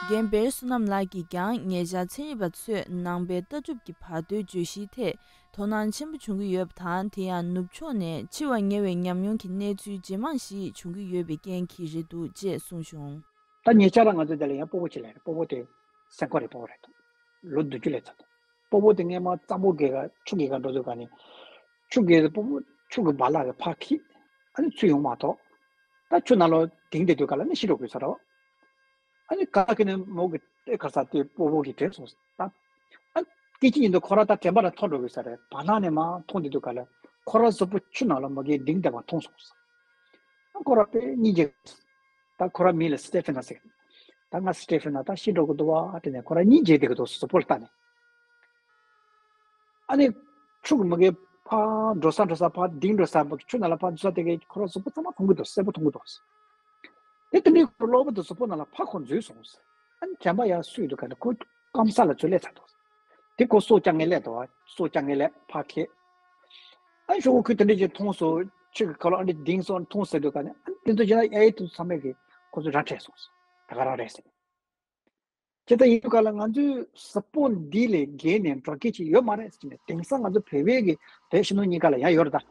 རྒན་བེར་བསོད་ནམས་ལགས་ཀྱིས་ཀྱང་ཉེ་ཆར་ཚན་རིག་པ་ཚོས་ནང་པའི་ལྟ་གྲུབ་ཀྱི་བར་དོའི་བརྗོད་གཞིའི་ཐད་དོ་སྣང་ཆེན་པོ་བྱུང་གི་ཡོད་པ་དང་། དེ་ཡང་ནུབ་ཕྱོགས་ནས་འཆི་བ་ཉེ་བའི་ཉམས་མྱོང་གི་གནས་ཚུལ་ཇེ་མང་ཞིག་བྱུང་གི་ཡོད་པའི་རྐྱེན་གྱིས་རེད་འདུག་ཅེས་གསུངས་བྱུང་། ད་ཉེ་ཆར་ང་ཚོ་འདི་ལ་ཡང་སྤོ་བོ་ཅིག་སླེབས་རེད། སྤོ་བོ་དེ་སེམས་ཁོག་རེད། སྤོ་བོ་རེད། ལོ་བདུན་ཅུ་སླེབས་ཚར་འདུག་སྤོ་བོ་དེ་སྔས་མ་གཙང་པོ་དགེ་རྒན་ཆུ་དགེ་རྒན་འགྲོ་དུས་ག་ནས་ ཆུ་གི་སྤོ་བོ་ཆུ་གི་བ་ལ་གི་ཕར་ཁྱེར། ཨ་ནི་ཚུར་ཡོང་མ་ཐོག་ད་ཆུ་ནང་ལོགས་ལྡིང་བསྡད་དུས་ག་ལ་ནི་ཤི་འགྲོ་དགོས་ས་རེད། ཨ་ནི་ག་གི་ནི་མོ་གི་ཨེ་ག་ས་དེ་སྤོ་བོ་གི་དྲན་སོང་ས། ད་ཨ་སྐད་ཅིག་ཉིན་དུ་ཁོ་ར་ད་དྲན་པ་ལ་ཐོར་འགྲོ་དགོས་ས་རེད། བར་སྣང་ནས་མར་མཐོང་བསྡད་དུས་ག་ལ་ཁོ་ར་གཟུགས་པོ་ཆུ་ནང་ལ་མོ་གི་ལྡིང་བསྡད་པ་མཐོང་སོང་ས། ཨ་ཁོ་ར་དཔེ་སྙིང་རྗེ། ད་ཁོ་ར་མིང་ལ་སི་ཏེ་ཕི་ན་ཟེར། ད་ང་སི་ཏེ་ཕི་ན་ད་ཤི་འགྲོ་གི་འདུག་བ་དྲན་ནས་ཁོ་ར་སྙིང་རྗེ་བསྡད་ཀྱི་འདུག་གཟུགས་པོ་ལ་ལྟ་ནས། ཨ་ནི་ཆུ་གི་མ་གི་ཕར་འགྲོ་ས་འགྲོ་ས་ཕར་ལྡིང་འགྲོ་ས་མ་གི་ཆུ་ནང་ལ་ཕར་འཛུལ་ས་དེ་གའི་ཁོ་ར་གཟུགས་པོ་ཚང་མ་མཐོང་གི་འདུག་གསལ་པོ་མཐོང་གི་འདུག་དེ་དེ་འདྲའི་ཁོ་གློ་བུར་དུ་གཟུགས་པོ་ནང་ལ་ཕར་ཁོ་འཛུལ་སོང་ཟེར། ཨ་ནི་དྲན་པ་ཡར་སོས་འདུག་ག་ནི་ཁོ་སྐམ་ས་ལ་ཚུར་སླེབས་ཚར་འདུག་དེ་ཁོ་སྲོག་བསྐྱབ་མཁན་སླེབས་འདུག་སྲོག་བསྐྱབ་མཁན་སླེབས་ཕར་ཁྱེར། ཨ་ནི་ཞོགས་ཁོས་དེ་འདྲ་ཅིག་མཐོང་སོང་། ཆུ་གི་ཁ་ལོ་ཨ་འདྲ་ལྡིང་སོང་མཐོང་ཟེར་འདུག་ག་ནི་ཨ་ནི་དེ་ཚོ་བྱས་ན་ཨེ་དེ་ཚོ་ཚང་མས་གི་ཁོ་ཚོ་རང་བྲལ་སོང་ཟེར། ད་ག་རང་རེད་ཟེར། ཇི་ལྟར་ཡིན་ག་ལ་ང་ཚོའི་གཟུགས་པོ་འདི་ལས་བརྒལ་ནས་འགྲོ་སྐྱེལ་ཅིག་ཡོད་མ་རེད་ཟེར་ནས། དེང་སང་ང་ཚོ་བོད་པའི་གི་བོད་ཕྱི་ནང་གཉིས་ཀ་ལ་ཡང་ཡོད་རེད་ད།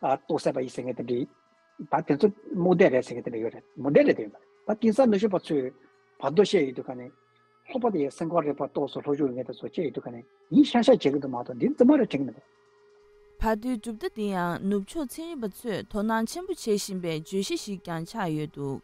ཨ་རྟོག་སད་པ་ཡིན་ཟེར་མཁན་དེ་འདྲའི། ད་དེ་ཚོ་རྨོ་འདེབས་རེད་ཟེར་མཁན་དེ་འདྲ་ཡོད་རེད། རྨོ་འདེབས་རེད་དེ་ཡོད་མ་རེད། ད་དེང་སང་ནུ་ཞོ་པ་ཚོས་བར་དོ་བཤད་ཡོད་དུས་ག་ནས་ལྷོག་པ་དེ་ཡང་སེམས་ཁམས་རིག་པ་རྟོགས་སོ་ལྷོ་ཕྱོགས་ཡོད་མཁན་དེ་ཚོ་བཤད་ཡོད་དུས་ག་ནས་ཡིན་ཤ་ཤ་བྱེད་ཀྱི་འདུག་མ་གཏོགས་འདི་རྫུན་མ་རེད་དྲན་གྱི་མི་འདུག་བར་དོའི་གྲུབ་མཐའ་འདི་ཡང་ནུབ་ཕྱོགས་ཚན་རིག་པ་ཚོས་དོ་སྣང་ཆེན་པོ་བྱེད་བཞིན་པའི་བརྗོད་གཞི་ཞིག་ཀྱང་ཆགས་ཡོད་འདུག་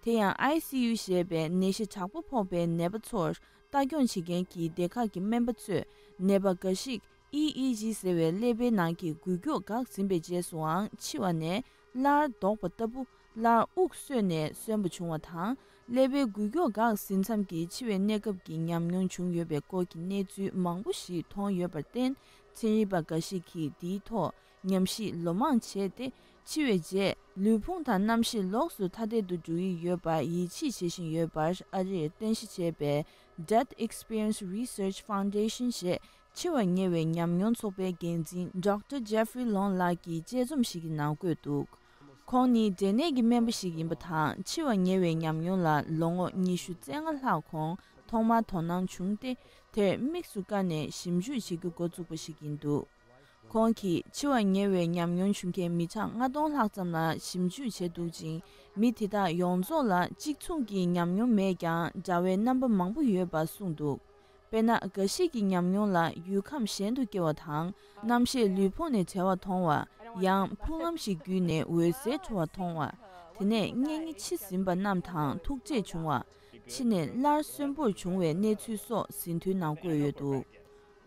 དེ་ཡང་ཨའི་སི་ཡུ་ཞེས་པའི་ནད་གཞི་དྲག་པོ་ཕོག་པའི་ནད་པ་ཚོར་ལྟ་སྐྱོང་བྱེད་མཁན་གྱི་སྡེ་ཁག་གི་སྨན་པ་ཚོས་ནད་པ་འགའ་ཞིག་ཨི་ཨི་ཇི་ཟེར་བའི་ཀླད་པའི་ནང་གི་འགུལ་སྐྱོད་འགག་ཟིན་པའི་རྗེས་སུའང་འཆི་བ་ནས་སླར་ལྡོག་པ་ལྟ་བུ་སླར་དབུགས་གསོས་ནས་གསོན་པ་བྱུང་བ་དང་། ཀླད་པའི་འགུལ་སྐྱོད་འགག་ཟིན་མཚམས་ཀྱི་འཆི་བའི་གནས་སྐབས་ཀྱི་ཉམས་མྱོང་བྱུང་ཡོད་པའི་སྐོར་གྱི་གནས་ཚུལ་མང་པོ་ཞིག་མཐོང་ཡོད་པར་བརྟེན། ཚན་རིག་པ་འགའ་ཞིག་གིས་འདིའི་ཐོག་ཉམས་ཞིབ་ལོ་མང་བྱས་ཏེ། འཆི་བའི་རྗེས་ལུས་ཕུང་དང་རྣམ་ཤེས་ལོགས་སུ་ཐ་དད་དུ་འགྲོ་ཡི་ཡོད་པར་ཡིད་ཆེས་བྱེད་བཞིན་ཡོད་པར། ཨ་རིར་རྟེན་གཞི་བྱས་པའི་Death Experience Research Foundation ཞེས་འཆི་བ་ཉེ་བའི་ཉམས་མྱོང་ཚོགས་པའི་འགན་འཛིན་Doctor Jeffrey Long ལགས་ཀྱིས་དཔྱད་རྩོམ་ཞིག་གི་ནང་བཀོད་འདུག་ཁོང་ནི་འབྲས་ནད་ཀྱི་སྨན་པ་ཞིག་ཡིན་པ་དང་། འཆི་བ་ཉེ་བའི་ཉམས་མྱོང་ལ་ལོ་ངོ་ཉི་ཤུ་རྩ་ལྔ་ལྷག་གོང་ཐོག་མར་དོ་སྣང་བྱུང་སྟེ། དེར་དམིགས་སུ་བཀར་ནས་ཞིབ་འཇུག་བྱེད་རྒྱུ་འགོ་བཙུགས་པ་ཞིག་ཡིན་འདུག་ཁོང་གིས་འཆི་བ་ཉེ་བའི་ཉམས་མྱོང་བྱུང་མཁན་མི་གྲངས་ལྔ་སྟོང་ལྷག་ཙམ་ལ་ཞིབ་འཇུག་བྱས་འདུག་ཅིང་། མི་དེ་དག་ཡོངས་རྫོགས་ལ་གཅིག་མཚུངས་ཀྱི་ཉམས་མྱོང་མེད་ཀྱང་། འདྲ་བའི་རྣམ་པ་མང་པོ་ཡོད་པ་གསུངས་འདུག་དཔེར་ན། འགའ་ཞིག་གི་ཉམས་མྱོང་ལ་ཡུལ་ཁམས་གཞན་དུ་སྐྱེ་བ་དང་། རྣམ་ཤེས་ལུས་ཕུང་ནས་བྲལ་བ་མཐོང་བ། ཡང་། འཕུར་ལམ་ཞིག་བརྒྱུད་ནས་འོད་ཟེར་འཕྲོ་བ་མཐོང་བ། དེ་ནས་གཉེན་ཉེ་འཆི་ཟིན་པ་རྣམས་དང་ཐུག་འཕྲད་བྱུང་བ། འཆི་ནས་སླར་གསོན་པོར་བྱུང་བའི་གནས་ཚུལ་སོགས་ཟིན་ཐོའི་ནང་བཀོད་ཡོད་འདུག་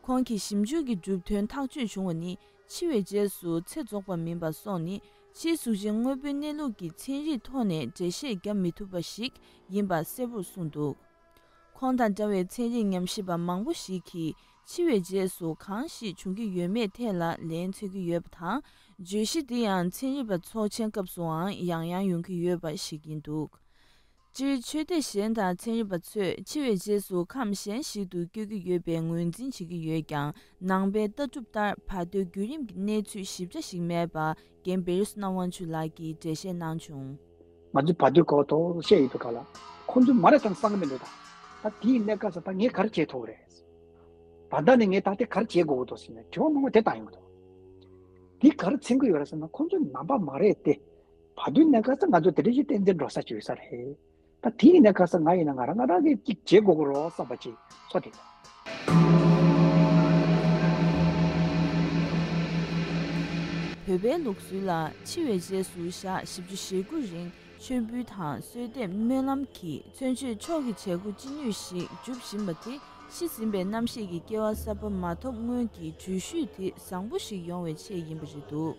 ཁོང་གི་ཞིབ་འཇུག་གི་གྲུབ་དོན་ཐག་གཅོད་བྱུང་བ་ནི། འཆི་བའི་རྗེས་སུ་ཚེ་རྫོགས་པ་མིན་པ་སོགས་ནི། ཕྱིའི་གཟུགས་ཅན་དངོས་པོའི་གནས་ལུགས་ཀྱི་ཚན་རིག་ཐོག་ནས་འགྲེལ་བཤད་བརྒྱབ་མི་ཐུབ་པ་ཞིག་ཡིན་པ་གསལ་པོར་གསུངས་འདུག་ཁོང་དང་འདྲ་བའི་ཚན་རིག་ཉམས་ཞིབ་པ་མང་པོ་ཞིག་གིས། འཆི་བའི་རྗེས་སུ་གང་ཞིག་འབྱུང་གི་ཡོད་མེད་ཐད་ལ་ལན་འཚོལ་གྱི་ཡོད་པ་དང་། བརྗོད་གཞི་འདི་ཡང་ཚན་རིག་པ་ཚོགས་ཆེན་སྐབས་སུའང་ཡང་ཡང་ཡོང་གི་ཡོད་པ་ཞིག་ཡིན་འདུག་སྤྱིར་ཆོས་སྡེ་གཞན་དང་ཚན་རིག་པ་ཚོས་འཆི་བའི་རྗེས་སུ་ཁམས་གཞན་ཞིག་ཏུ་བསྐྱོད་ཀྱི་ཡོད་པའི་ངོས་འཛིན་བྱེད་ཀྱི་ཡོད་ཀྱང་། ནང་པའི་ལྟ་གྲུབ་ལྟར་བར་དོའི་བརྒྱུད་རིམ་གྱི་གནས་ཚུལ་ཞིབ་ཆ་ཞིག་མེད་པ། རྒན་བེ་རི་སི་རྣམ་དབང་ཕྱུག་ལགས་ཀྱིས་འགྲེལ་བཤད་གནང་བྱུང་། ང་ཚོས་བར་དོའི་སྐོར་ཐོག་བཤད་ཡོད་དུས་ག་ལ། ཁོང་ཚོས་མ་རེད་དམ་བསམ་གྱི་མི་འདུག་ད་ད་དེའི་གནས་སྐབས་སུ་ད་ངས་ག་རེ་བྱེད་ཐུབ་རེད། ད་ལྟ་ནས་ངས་ད་ལྟ་ག་རེ་བྱེད་དགོས་འདུག་ཟེར་ནས་དྲི་བ་མང་པོ་དེ་བཏང་ཡོང་གི་འདུག་འདི་ག་རེ་མཚོན་གྱི་ཡོད་རེད་ཟེར་ན། ཁོང་ཚོ་ནང་པ་མ་རེད་དེ། བར་དོའི་གནས་སྐབས་སུ་ང་ཚོ་དེ་འདྲ་ཞིག་བསྟན་འཛིན་འགྲོ་ས་ཅིག་ཡོད་ས་རེད། ད་དེའི་གནས་སྐབས་སུ་ང་ཡིན་ན་ང་རང་ང་རང་གིས་ཅིག་བྱེད་དགོས་ཀྱི་རེད་བསམ་པ་ཅིག་ཚོར་ཏེ། བོད་པའི་ལུགས་སྲོལ་ལ་འཆི་བའི་རྗེས་སུ་ཞག་བཞི་བཅུ་ཞེ་དགུ་རིང་མཆོད་འབུལ་དང་གསོལ་འདེབས་སྨོན་ལམ་གྱིས་མཚོན་བྱེད་མཆོག་གི་བྱེད་སྒོ་ཅི་ནུས་ཤིག་སྒྲུབ་བཞིན་པ་དེ། ཤི་ཟིན་པའི་རྣམ་ཤེས་ཀྱི་སྐྱེ་བ་གསར་པ་མ་ཐོབ་སྔོན་གྱི་འགྲུལ་བཞུད་དེ་བཟང་པོ་ཞིག་ཡོང་བའི་ཆེད་ཡིན་པ་རེད་འདུག་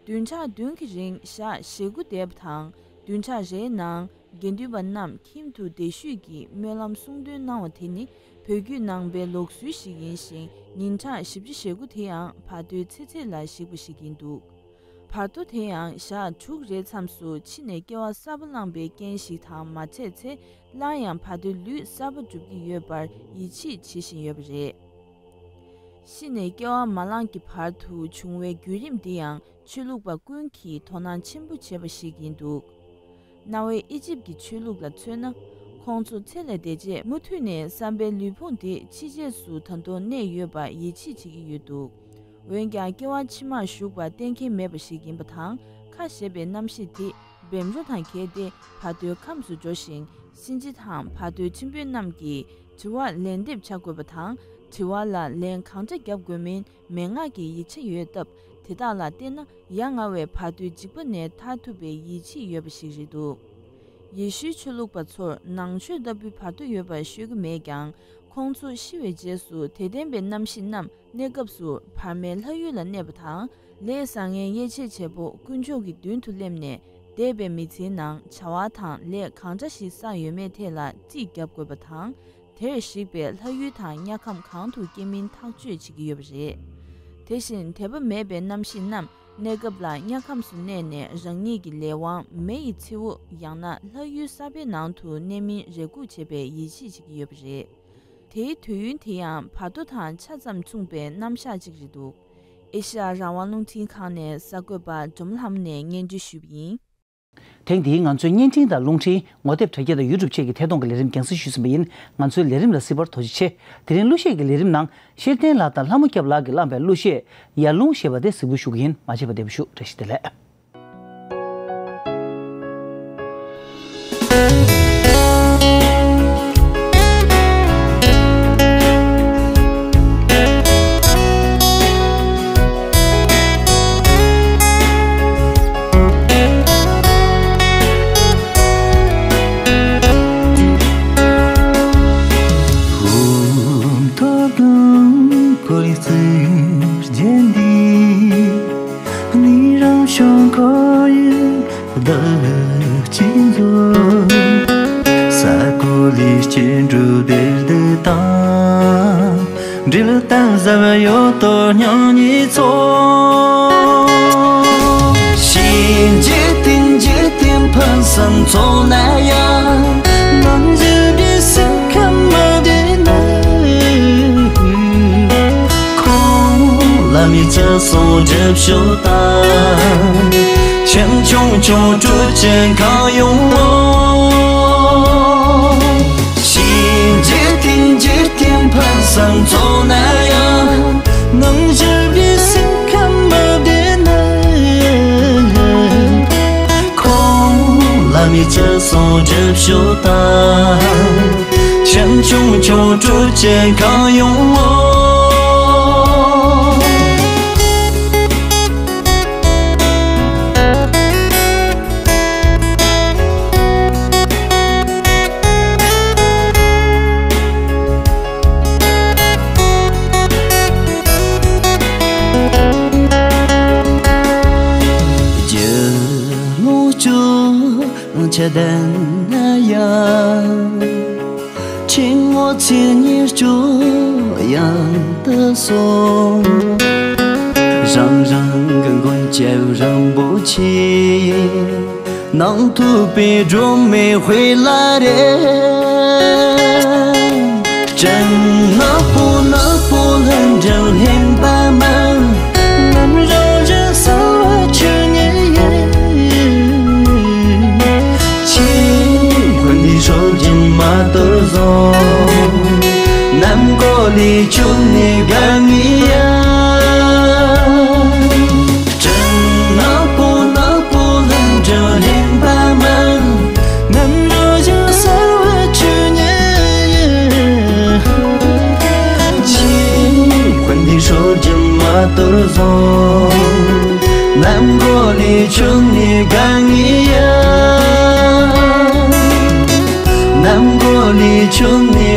བདུན་ཕྲག་བདུན་གྱི་རིང་ཞག་ཞེ་དགུ་འདས་པ་དང་། བདུན་ཕྲག་རེའི་ནང་དགེ་འདུན་པ་རྣམས་ཁྱིམ་དུ་བསྡད་བཞུགས་ཀྱིས་སྨོན་ལམ་གསུང་འདོན་གནང་བ་དེ་ནི་བོད་བརྒྱུད་ནང་པའི་ལུགས་སྲོལ་ཞིག་ཡིན་ཞིང་། ཉིན་གྲངས་བཞི་བཅུ་ཞེ་དགུ་དེ་ཡང་བར་དོའི་ཚེ་ཚད་ལ་གཞིགས་པ་ཞིག་ཡིན་འདུག་བར་དོ་དེ་ཡང་ཞག་དྲུག་རེའི་མཚམས་སུ་འཆི་ནས་སྐྱེ་བ་གསར་པ་བླངས་པའི་རྐྱེན་ཞིག་དང་མ་འཕྲད་ཚེ། སླར་ཡང་བར་དོའི་ལུས་གསར་པ་སྒྲུབ་ཀྱི་ཡོད་པར་ཡིད་ཆེས་བྱེད་བཞིན་ཡོད་པ་རེད། ཤི་ནས་སྐྱེ་བ་མ་བླངས་ཀྱི་བར་དུ་བྱུང་བའི་བརྒྱུད་རིམ་འདི་ཡང་ཆོས་ལུགས་པ་ཀུན་གྱིས་དོ་སྣང་ཆེན་པོ་བྱེད་པ་ཞིག་ཡིན་འདུག་གནའ་བོའི་ཨི་ཇིབ་ཀྱི་ཆོས་ལུགས་ལ་མཚོན་ན། ཁོང་ཚོ་ཚེ་ལས་འདས་རྗེས་མུ་མཐུད་ནས་བསམ་པའི་ལུས་ཕུང་དེ་འཆི་རྗེས་སུ་ད་དུང་གནས་ཡོད་པར་ཡིད་ཆེས་བྱེད་ཀྱི་ཡོད་འདུག་འོན་ཀྱང་སྐྱེ་བ་ཕྱི་མར་ཞུགས་པ་གཏན་འཁེལ་མེད་པ་ཞིག་ཡིན་པ་དང་། ཁ་ཞེས་པའི་རྣམ་ཤེས་དེ་བེམ་རོ་དང་འགལ་ཏེ་བར་དོའི་ཁམས་སུ་འགྲོ་ཞིང་། གཤིན་རྗེ་དང་བར་དོའི་ཁྲིམས་དཔོན་རྣམས་ཀྱིས་དྲི་བར་ལན་འདེབས་བྱ་དགོས་པ་དང་། དྲི་བ་ལ་ལན་གང་འདྲ་བརྒྱབ་དགོས་མིན་མན་ངག་གི་ཡིག་ཆ་ཡོད་སྟབས། དེ་དག་ལ་བལྟས་ན་ཡ་ང་བའི་བར་དོའི་འཇིགས་པ་ནས་ཐར་ཐུབ་པའི་ཡིད་ཆེས་ཡོད་པ་ཞིག་རེད་འདུག་ཡེ་ཤུའི་ཆོས་ལུགས་པ་ཚོར་ནང་ཆོས་ལྟ་བུའི་བར་དོ་ཡོད་པ་ཤོད་ཀྱི་མེད་ཀྱང་། ཁོང་ཚོ་ཤི་བའི་རྗེས་སུ་དད་ལྡན་པའི་རྣམ་ཤེས་རྣམས་གནས་སྐབས་སུ་བར་མའི་ལྷ་ཡུལ་ལ་གནས་པ་དང་། ལས་བཟང་ངན་དབྱེ་འབྱེད་བྱེད་པོ་དཀོན་མཆོག་གི་མདུན་དུ་སླེབས་ནས། འདས་པའི་མི་ཚེའི་ནང་བྱ་བ་དང་ལས་གང་འདྲ་ཞིག་བསགས་ཡོད་མེད་ཐད་ལ་རྩིས་བརྒྱབ་དགོས་པ་དང་། དེར་གཞིགས་པའི་ལྷ་ཡུལ་དང་དམྱལ་ཁམས་གང་དུ་སྐྱེ་མིན་ཐག་གཅོད་བྱེད་ཀྱི་ཡོད་པ་རེད། དེ་བཞིན་དད་པ་མེད་པའི་རྣམ་ཤེས་རྣམས་གནས་སྐབས་ལ་དམྱལ་ཁམས་སུ་གནས་ནས་རང་ཉིད་ཀྱི་ལས་དབང་མེ་ཡི་མཚེའུ་ཡང་ན་ལྷ་ཡུལ་གསར་པའི་ནང་དུ་གནས་མིན་རེ་སྒུག་བྱེད་པའི་ཡིད་ཆེས་བྱེད་ཀྱི་ཡོད་པ་རེད། དེའི་དུས་ཡུན་དེ་ཡང་བར་དོ་དང་ཆ་ཙམ་མཚུངས་པའི་རྣམ་གཞག་ཅིག་རེད་འདུག་ཨེ་ཤ་ཡ་རང་དབང་རླུང་འཕྲིན་ཁང་ནས་གསར་འགོད་པ་འབྲོམ་ལྷ་མོ་ནས་སྙན་སྒྲོན་ཞུས་པ་ཡིན། ཐེངས་འདིའི་ང་ཚོའི་བརྙན་འཕྲིན་དང་རླུང་འཕྲིན་ངོ་དེབ་དྲ་རྒྱ་དང་ཡུ་ཊུབ་བཅས་ཀྱི་ཐད་གཏོང་གི་ལས་རིམ་རྒྱང་སྲིང་ཞུས་ཟིན་པ་ཡིན། ང་ཚོའི་ལས་རིམ་ལ་གཟིགས་པར་ཐུགས་རྗེ་ཆེ། དེ་རིང་གླུ་གཞས་ཀྱི་ལས་རིམ་ནང་ཤེར་བསྟན་ལགས་དང་ལྷ་མོ་སྐྱབས་ལགས་ཀྱིས་བླངས་པའི་གླུ་གཞས་ཡར་ཀླུང་ཞེས་པ་དེ་གཟིགས་འབུལ་ཞུ་གི་ཡིན། མ་ཆད་པར་བདེ་པོ་བཞུགས། བཀྲ་ཤིས་བདེ་ལེགས། འབྲེལ་གཏམ་ཟབ་ཡོད་དོ་སྙིང་ཉེ་ཚོ། ཞིང་འཇིག་རྟེན་འཇིག་རྟེན་ཕུན་སུམ་ཚོགས་ན་ཡང་། ནམ་བཞིན་པའི་སེམས་ཁམས་མ་བདེ་ན། ཁོང་ལ་མི་ཚེ་སོང་སྒྲིབ་ཤོག་དང་། ཁྱིམ་ཆུང་ཆུང་དྲུག་ཅན་གང་ཡོང་བ། ཞིང་འཇིག་རྟེན་འཇིག་རྟེན་ཕུན་སུམ་ཚོགས་ན་ཡང་། ནམ་བཞིན་པའི་སེམས་ཁམས་མ་བདེ་ན། ཁོང་ལ་མི་ཚེ་སོང་སྒྲིབ་ཤོག་དང་། ཁྱིམ་ཆུང་ཆུང་དྲུག་ཅན་གང་ཡོང་བ། རྒྱུ་ལོངས་སྤྱོད་ཆ་ལྡན་ན་ཡང་། ཕྲེང་བ་ཚེ་ཉེར་གཅོད་ཡང་དུ་སོང་། རང་རང་གི་མགོན་སྐྱབས་རིན་པོ་ཆེ། ནང་ཐུབ་པའི་སྒྲོན་མེ་དཔེ་ལ་རེ། སྤྲིན་ནག་པོ་ནག་པོ་ལྷུན་གྲུབ་ལྷན་པ་མ། ནམ་རང་བཞིན་གསལ་བ་ཆོས་ཉིད་ཡིན། ཆོས་ཀུན་འདི་སྲོལ་རྒྱུན་མ་དོར་བཟུང་། ནམ་མགོ་ལས་བྱུང་ནས་དགའ་ངེས་ཡ། སྤྲིན་ནག་པོ་ནག་པོ་ལྷུན་གྲུབ་ལྷན་པ་མ། ནམ་རང་བཞིན་གསལ་བ་ཆོས་ཉིད་ཡིན། ཆོས་ཀུན་འདི་སྲོལ་རྒྱུན་མ་དོར་བཟུང་། ནམ་མགོ་ལས་བྱུང་ནས་དགའ་ངེས་ཡ། ནམ་མགོ་ལས་བྱུང་ནས་